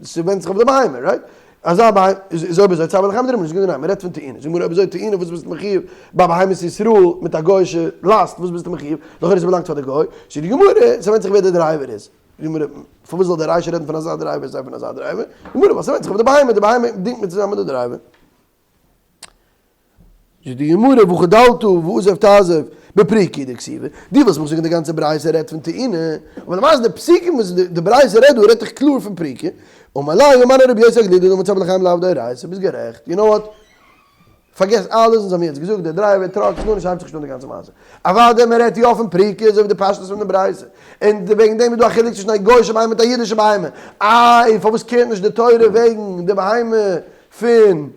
ס'ווענדט זיך אויף די בהמה, right? אזא בהמה איז אויב אזוי צער בעלי חיים דרבנן, זאגט די גמרא ניין, מ'רעדט פון טעינה, זאגט די גמרא אויב אזוי טעינה וואס ביסטו מחיוב ביי בהמת ישראל מיט א גוי'אישע לאסט וואס ביסטו מחיוב, לכאורה עס באלאנגט פאר די גוי, זאגט די גמרא ס'ווענדט זיך ווער די דרייווער איז, זאגט די גמרא פארוואס זאל די רישא רעדן פון אזא דרייווער סיי פון אזא דרייווער, זאגט די גמרא ווייל ס'ווענדט זיך אויף די בהמה, די בהמה דינגט מען צוזאמען מיט די דרייווער. זאגט די גמרא והא חדלת ועזוב תעזוב בפריקה דכתיבי, דו ווילסט מיך זאגן די גאנצע ברייתא רעדט פון טעינה, אבער למעשה די פסוקים וואס די ברייתא רעדט דא רעדט דאך קלאר פון פריקה, אמר ליה ומני רבי יוסי הגלילי דאמר צער בעלי חיים לאו דאורייתא, ביסט גערעכט, יו נאו וואט, פארגעס אלעס וואס האבן יעצט געזאגט, די דרייווער, טראקס, גארנישט הייבט זיך נישט אן די גאנצע מעשה, אוודאי מען רעדט יא פון פריקה אזוי ווי די פשטות פון די ברייתא, און וועגן דעם איז דא א חילוק צווישן א גוי'אישע בהמה מיט א אידישע בהמה, איי פארוואס קערט נישט די תורה וועגן די בהמה פון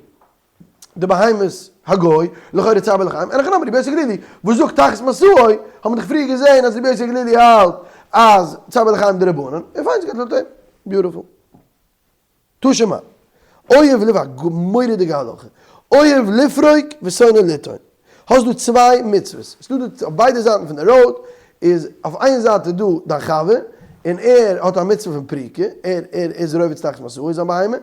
די בהמות הגוי, לכאורה צער בעלי חיים, אין הכי נמי רבי יוסי הגלילי וואס זאגט תחת משאו, האט מען דאך פריער געזען אז רבי יוסי הגלילי האלט אז צער בעלי חיים דרבנן, און פיין ס'גייט לויט אים, ביוטיפול. תא שמע, אוהב לפ א מורא'דיגע הלכה, אוהב לפרוק ושונא לטעון, האסט דא צוויי מצוות, ס'דא דא אויף ביידע זייטן פון די road, איז אויף איין זייט איז דא דיין חבר, און ער האט א מצוה פון פריקה, ער ער איז רובץ תחת משאו זיין בהמה,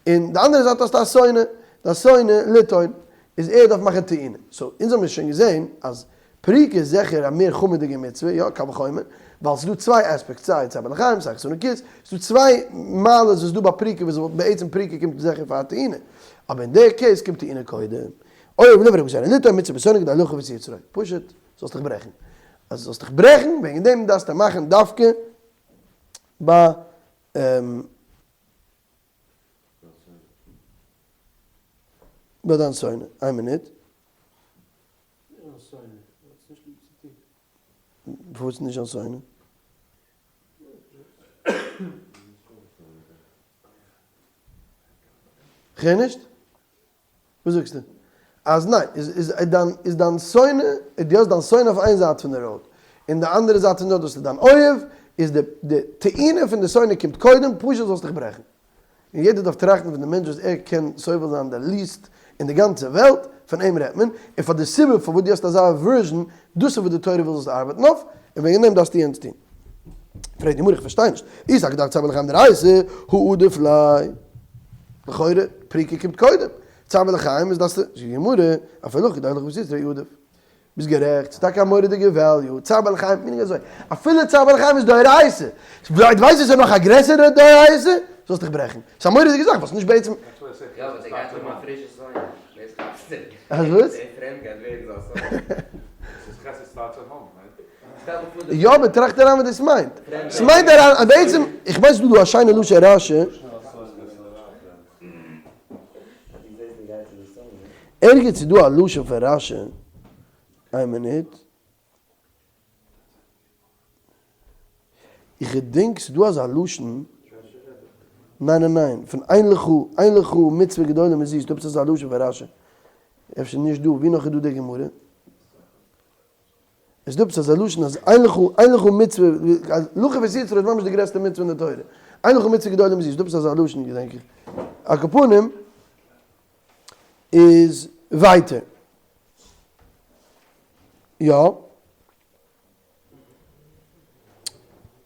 און די אנדערע זייט האסטו א שונא, דיין שונא לטעון, איז ער דארף מאכן טעינה. so אונז האמיר שוין געזען אז פריקה איז זיכער א מער חמור'דיגע מצוה, יא, קל וחומר, ווייל ס'איז דא צוויי aspects, סיי צער בעלי חיים, סיי חסרון כיס, ס'איז דא צוויי מעלות וואס איז דא ביי פריקה וואס בעצם פריקה קומט זיכער פאר טעינה, אבער אין די case קומט טעינה קודם. אוהב לפרוק ושונא לטעון מצוה בשונא כדי לכוף את יצרו, פשוט זאלסט דיך ברעכן. אז זאלסט דיך ברעכן, וועגן דעם דארפסטו מאכן דווקא ביי ביי דיין שונא. איין מינוט. פארוואס נישט זיין שונא? כ'הער נישט. וואס זאגסטו? אז ניין, איז איז דיין איז דיין שונא, דו האסט דיין שונא אויף איין זייט פון די road, און די אנדערע זייט פון די road האסטו דיין אוהב, איז די די טעינה פון די שונא קומט קודם, פשוט זאלסט דיך ברעכן. און יעדער דארף טראכטן פון די מענטש וואס ער קען סובל זיין די least אין די גאנצע וועלט, פון אים רעדט מען, און פאר די סיבה פארוואס דו האסט אזא aversion, דאס איז וואס די תורה וויל זאלסט ארבעטן אויף, און וועגן דעם דארפסטו יענץ טון. פרעגט די גמרא איך פארשטיי נישט, אי סלקא דעתך צער בעלי חיים דאורייתא, הא עדיף ליה. לכאורה פריקה קומט קודם, צער בעלי חיים איז דאס, זאגט די גמרא, אפילו הכי כדי לכוף את יצרו עדיף. ביסט גערעכט, ס'איז טאקע א מורא'דיגע value, צער בעלי חיים מיינט אזוי, אפילו צער בעלי חיים איז דאורייתא, דו ווייסט וואס איז נאך א גרעסערע דאורייתא? זאלסט דיך ברעכן, ס'איז א מורא'דיגע זאך וואס נישט בעצם. יא אבער דער גייט האבן א פרישע שונא, דאס כאפסטו? אז וואס? דער פרענד גייט ווערן זיין שונא. ס'איז חסד starts at home, right? יא אבער טראכט אריין וואס דאס מיינט. ס'מיינט אריין אז בעצם, איך ווייס ס'דא דא א שיינע לשון רשי. ערגעץ איז דא א לשון פון רשי, איין מינוט. איך געדענק ס'איז דא אזא לשון, ניין ניין ניין, פון אין לך, אין לך מצוה גדולה מזו, ס'דא עפעס אזא לשון פון רשי. אפשר נישט דא, ווי נאך איז דא די גמרא? עס איז דא עפעס אזא לשון אז אין לך אין לך מצוה, לכוף את יצרו איז ממש די גרעסטע מצוה אין די תורה, אין לך מצוה גדולה מזו, איז דא עפעס אזא לשון געדענק איך, על כל פנים איז ווייטער, יא.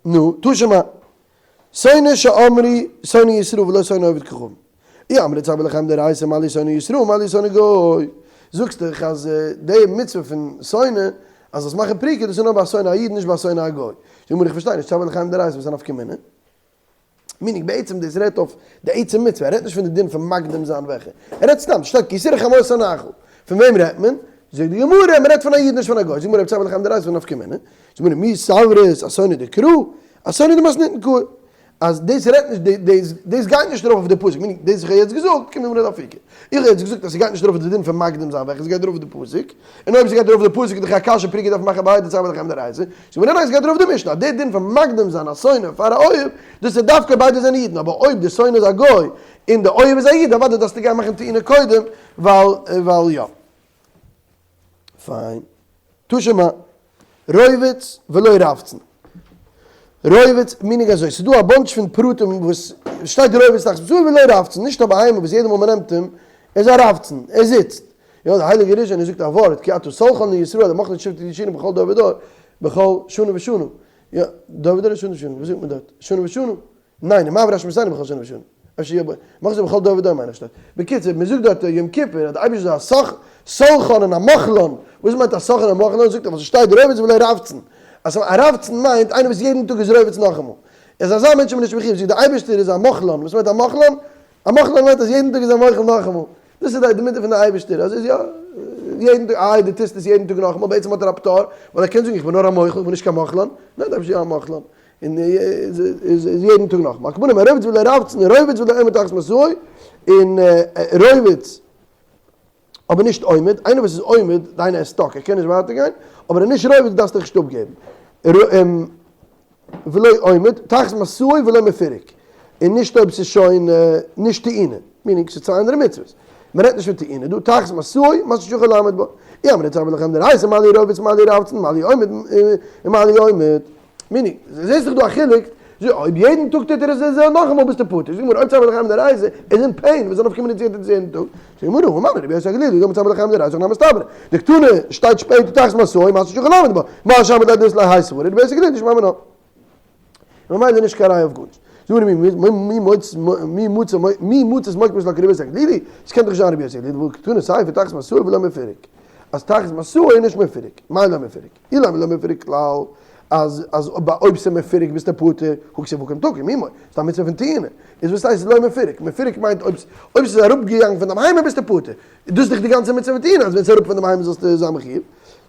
נו, תא שמע. שונא שאמרו שונא ישראל ולא שונא עובד כוכבים. אי אמרת צער בעלי חיים דאורייתא מה לי שונא ישראל מה לי שונא גוי. זאגסט דאך אז די מצוה פון שונא אז זאלסט מאכן פריקה דאס איז נאר ביי א שונא א איד נישט ביי א שונא א גוי. זאגט די גמרא איך פארשטיי נישט צער בעלי חיים דאורייתא וואס איז א נפקא מינה? meaning בעצם דאס רעדט אויף די עצם מצוה, ער רעדט נישט פון די דין פון מקדים זיין וועלכע, ער רעדט סתם, שטייט כי יסירה חמור שונאך, פון וועם רעדט מען? זאגט די גמרא, מען רעדט פון א איד נישט פון א גוי, זאגט די גמרא, צער בעלי חיים דאורייתא וואס נפקא מינה? זאגט די גמרא, מי סברת אשונא דקרא, אשונא דמתניתין קאי, אז דאס רעדט נישט, דאס דאס גייט נישט ארויף אויף די פסוק, meaning דאס וואס איך האב יעצט געזאגט, קומט די גמרא לאפוקי, איך האב יעצט געזאגט אז ס'גייט נישט ארויף אויף די דין פון מקדים זיין וועלכע, ס'גייט ארויף אויף די פסוק, און אויב ס'גייט ארויף די פסוק איז דאך א קשיא פריקה דארף מען מאכן ביידע צער בעלי חיים דאורייתא, זאגט מען ניין ס'גייט ארויף די משנה אז די דין פון מקדים זיין א שונא פאר א אוהב דאס איז דווקא אויב ביידע זענען אידן אבער אויב די שונא איז א גוי און די אוהב איז א איד אוודאי דארפסטו גיין מאכן טעינה קודם ווייל ווייל יא. פיין. תא שמע. רובץ ולא רבצן. רובץ meaning אזוי, ס'איז דא א bunch פון פרטים וואס שטייט רובץ תחת משאו ולא רבצן, נישט א בהמה וואס יעדע מאל מ'נעמט אים, ער איז א רבצן, ער זיצט. יא, דער הייליגער ריזשינער זאגט א ווארט, כי אתה סלחן לישראל, למחנה שבטי ישורון בכל דור ודור, בכל שנה ושנה. יא, דור ודור אדער שנה ושנה? וואס זאגט מען דארט? שנה ושנה? ניין, ומעביר אשמותינו בכל שנה ושנה. אפשר יא, מאך זיך בכל דור ודור מיין איך שטייט. בקיצור, מען זאגט דארט יום כיפור אז די אייבערשטער איז א סלחן און א מוחלן, וואס מיינט א סלחן און א מוחלן? זאגט ער ווייל ס'שטייט רובץ ולא רבצן, אז א רבצן מיינט איינער וואס יעדן טאג איז רובץ נאכאמאל, איז אזא מענטש איז מען נישט מחיוב, זאגט די אייבערשטער איז א מוחלן, וואס מיינט א מוחלן? א מוחלן מיינט אז יעדן טאג איז ער מוחל נאכאמאל, דאס איז די מידה פון די אייבערשטער, אז איז יא, יעדן טאג, איי דו טוסט עס יעדן טאג נאכאמאל, בעצם האט ער א פטור, ווייל ער קען זאגן איך בין נאר א מוחל, איך בין נישט קיין מוחלן, ניין די אייבערשטער איז יא א מוחלן, און איז יעדן טאג נאכאמאל. על כל פנים, הרובץ ולא רבצן, רובץ ולא עומד תחת משאו, און רובץ אבער נישט עומד, איינער וואס איז עומד, דהיינו ער איז stuck, ער קען נישט ווייטער גיין, אבער ער איז נישט רובץ דארפסטו דיך נישט אפגעבן. ולא עומד, תחת משאו ולא מפורק, און נישט אויב ס'איז שוין נישט טעינה, meaning ס'איז צוויי אנדערע מצוות, מ'רעדט נישט פון טעינה דא, תחת משאו, משא שיכול לעמוד בו, אי אמרת צער בעלי חיים דאורייתא, מה לי רובץ מה לי רבצן, מה לי עומד ומה לי עומד, meaning, זעסט דאך דא א חילוק, אויב יעדן טאג טוט ער עס זעלבע נאכאמאל ביסטו פטור, זאגט די גמרא אויב צער בעלי חיים דאורייתא איז אין pain, וואס איז א נפקא מינה צו ער טוט עס יעדן טאג, זאגט די גמרא, הא מני רבי יוסי הגלילי, דאמר צער בעלי חיים דאורייתא הכי נמי מסתברא, דקתני שטייט שפעטער תחת משאו, משא שיכול לעמוד בו, מאי שמעת ליה דאית ליה האי סברא, רבי יוסי הגלילי שמע מינה. ממילא איז נישט קיין ראיה אויף גארנישט. זאג מיר מי מצית מוקמת לה כרבי יוסי הגלילי, עס קען דאך נישט זיין רבי יוסי הגלילי, והא קתני סיפא תחת משאו ולא מפורק. אז תחת משאו איז נישט מפורק. מאי לא מפורק? אילימא לא מפורק כלל, אז אז אויב ס'איז מפורק ביסטו פטור, הא כתיב הקם תקים עמו, ס'איז א מצוה פון טעינה. איז וואס הייסט לא מפורק? מפורק מיינט אויב אויב ס'איז אראפגעגאנגען פון די בהמה ביסטו פטור. דאס איז דאך די גאנצע מצוה פון טעינה אז ווען ס'איז אראפ פון די בהמה זאלסטו זיין מחיוב.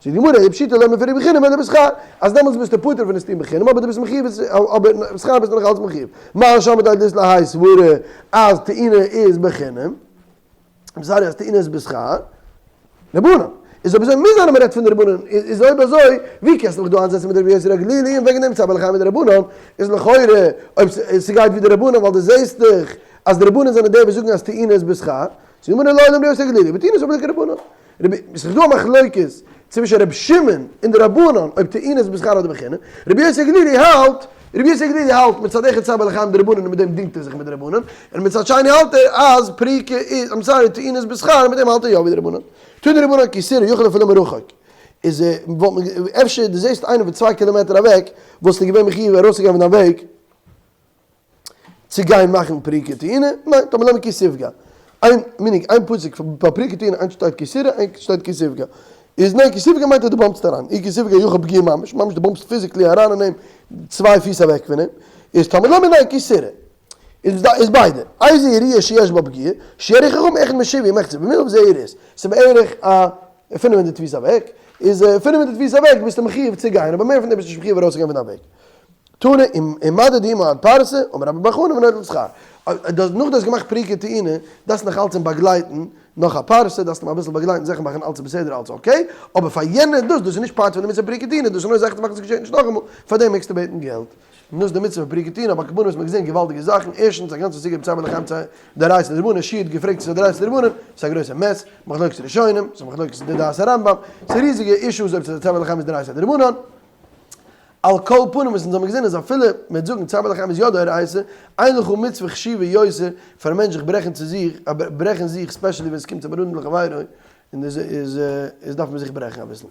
זאגט די גמרא, פשיטא לא מפורק בחינם אלא בשכר, אז דעמאלטס ביסטו פטור פון עס טון בחינם אבער דו ביסט מחיוב עס, אבער בשכר ביסטו נאך אלץ מחיוב. מאי שמעת ליה דאית ליה האי סברא אז טעינה איז בחינם, sorry אז טעינה איז בשכר, רבנן. איז אויב אזוי מוז זיין אז מ'רעדט פון די רבנן, איז אויב אזוי ווי קענסטו מיך דא איינזעצן מיט רבי יוסי הגלילי און וועגן דעם צער בעלי חיים מיט די רבנן, איז לכאורה אויב ס'גייט ווי די רבנן ווייל דו זעסט דאך אז די רבנן זענען די וואס זאגן אז טעינה איז בשכר, זאגט די גמרא לעולם רבי יוסי הגלילי, וטעינה איז אבער כרבנן. רבי, ס'איז דא א מחלוקת צווישן רבי שמעון און די רבנן אויב טעינה איז בשכר אדער בחינם, רבי יוסי הגלילי האלט, רבי יוסי הגלילי האלט מצד אחד צער בעלי חיים דרבנן און מיט דעם דינגט ער זיך מיט די רבנן, און מצד שני האלט ער אז פריקה איז, I'm sorry, טעינה איז בשכר און מיט דעם האלט ער יא ווי די רבנן. תנו רבנן כי תראה יכול אפילו מרחוק. איז וואלט מען, אפשר דו זעסט איינעם פון צוויי קילאמעטער אוועק, וואלסטו געווען מחיוב ארויסצוגיין פון דיין וועג, צו גיין מאכן פריקה טעינה? ניין, תלמוד לומר כי תפגע. איין meaning, איין פסוק ביי פריקה טעינה, איינס שטייט כי תראה, איינס שטייט כי תפגע. איז ניין, כי תפגע מיינט אז דו באמפסט אריין. אי כי תפגע יכול פגיעה ממש, ממש דו באמפסט physically אריין אין אים צוויי פיס אוועק פון אים. איז תלמוד לומר ניין, כי תראה. איז איז ביידע. איזה יריעה שיש בה פגיעה, שיערו חכמים אחד משבעים ומחצה במיל וזה יריעות. ס'איז בערך א 500 פיס אוועק. איז 500 פיס אוועק ביסטו מחיוב צו גיין, אבער מער פון דעם ביסטו נישט מחיוב ארויסצוגיין פון דיין וועג. תנא ומדד עמו עד פרסה, אמר רבה בר חנא ונוטל שכר. דאס נאך דו האסט געמאכט פריקה טעינה, דארפסט נאך אלץ אים באגלייטן נאך א פרסה, דארפסט אים אביסל באגלייטן זיכער מאכן אלץ איז בסדר אלץ okay, אבער פאר יענע דאס, דאס איז נישט part פון די מצוה פריקה טעינה, דאס איז נאר זיכער צו מאכן ס'געשעט נישט נאכאמאל, פאר דעם מעגסטו בעטן געלט. און דאס איז די מצוה פון פריקה טעינה, אבער על כל פנים האט מען געזען געוואלדיגע זאכן, ערשטנס א גאנצע סוגיא בצער בעלי חיים צו דאורייתא דרבנן, שי' האט געפרעגט צו ס'איז דאורייתא דרבנן, ס'איז א גרויסע mess, מחלוקת ראשונים, ס'איז מחלוקת אין די דעת הרמב"ם, ס'איז ריזיגע אישוס אויב צער בעלי חיים איז דאורייתא דרבנן. על כל פנים וואס אונז האבן געזען איז אפילו מ'וועט זאגן צער בעלי חיים איז יא דאורייתא, אין לך מצוה חשובה יותר פאר א מענטש זיך ברעכן צו זיך, ברעכן זיך specially ווען עס קומט צו בין אדם לחבירו, און איז איז דארף מען זיך ברעכן אביסל.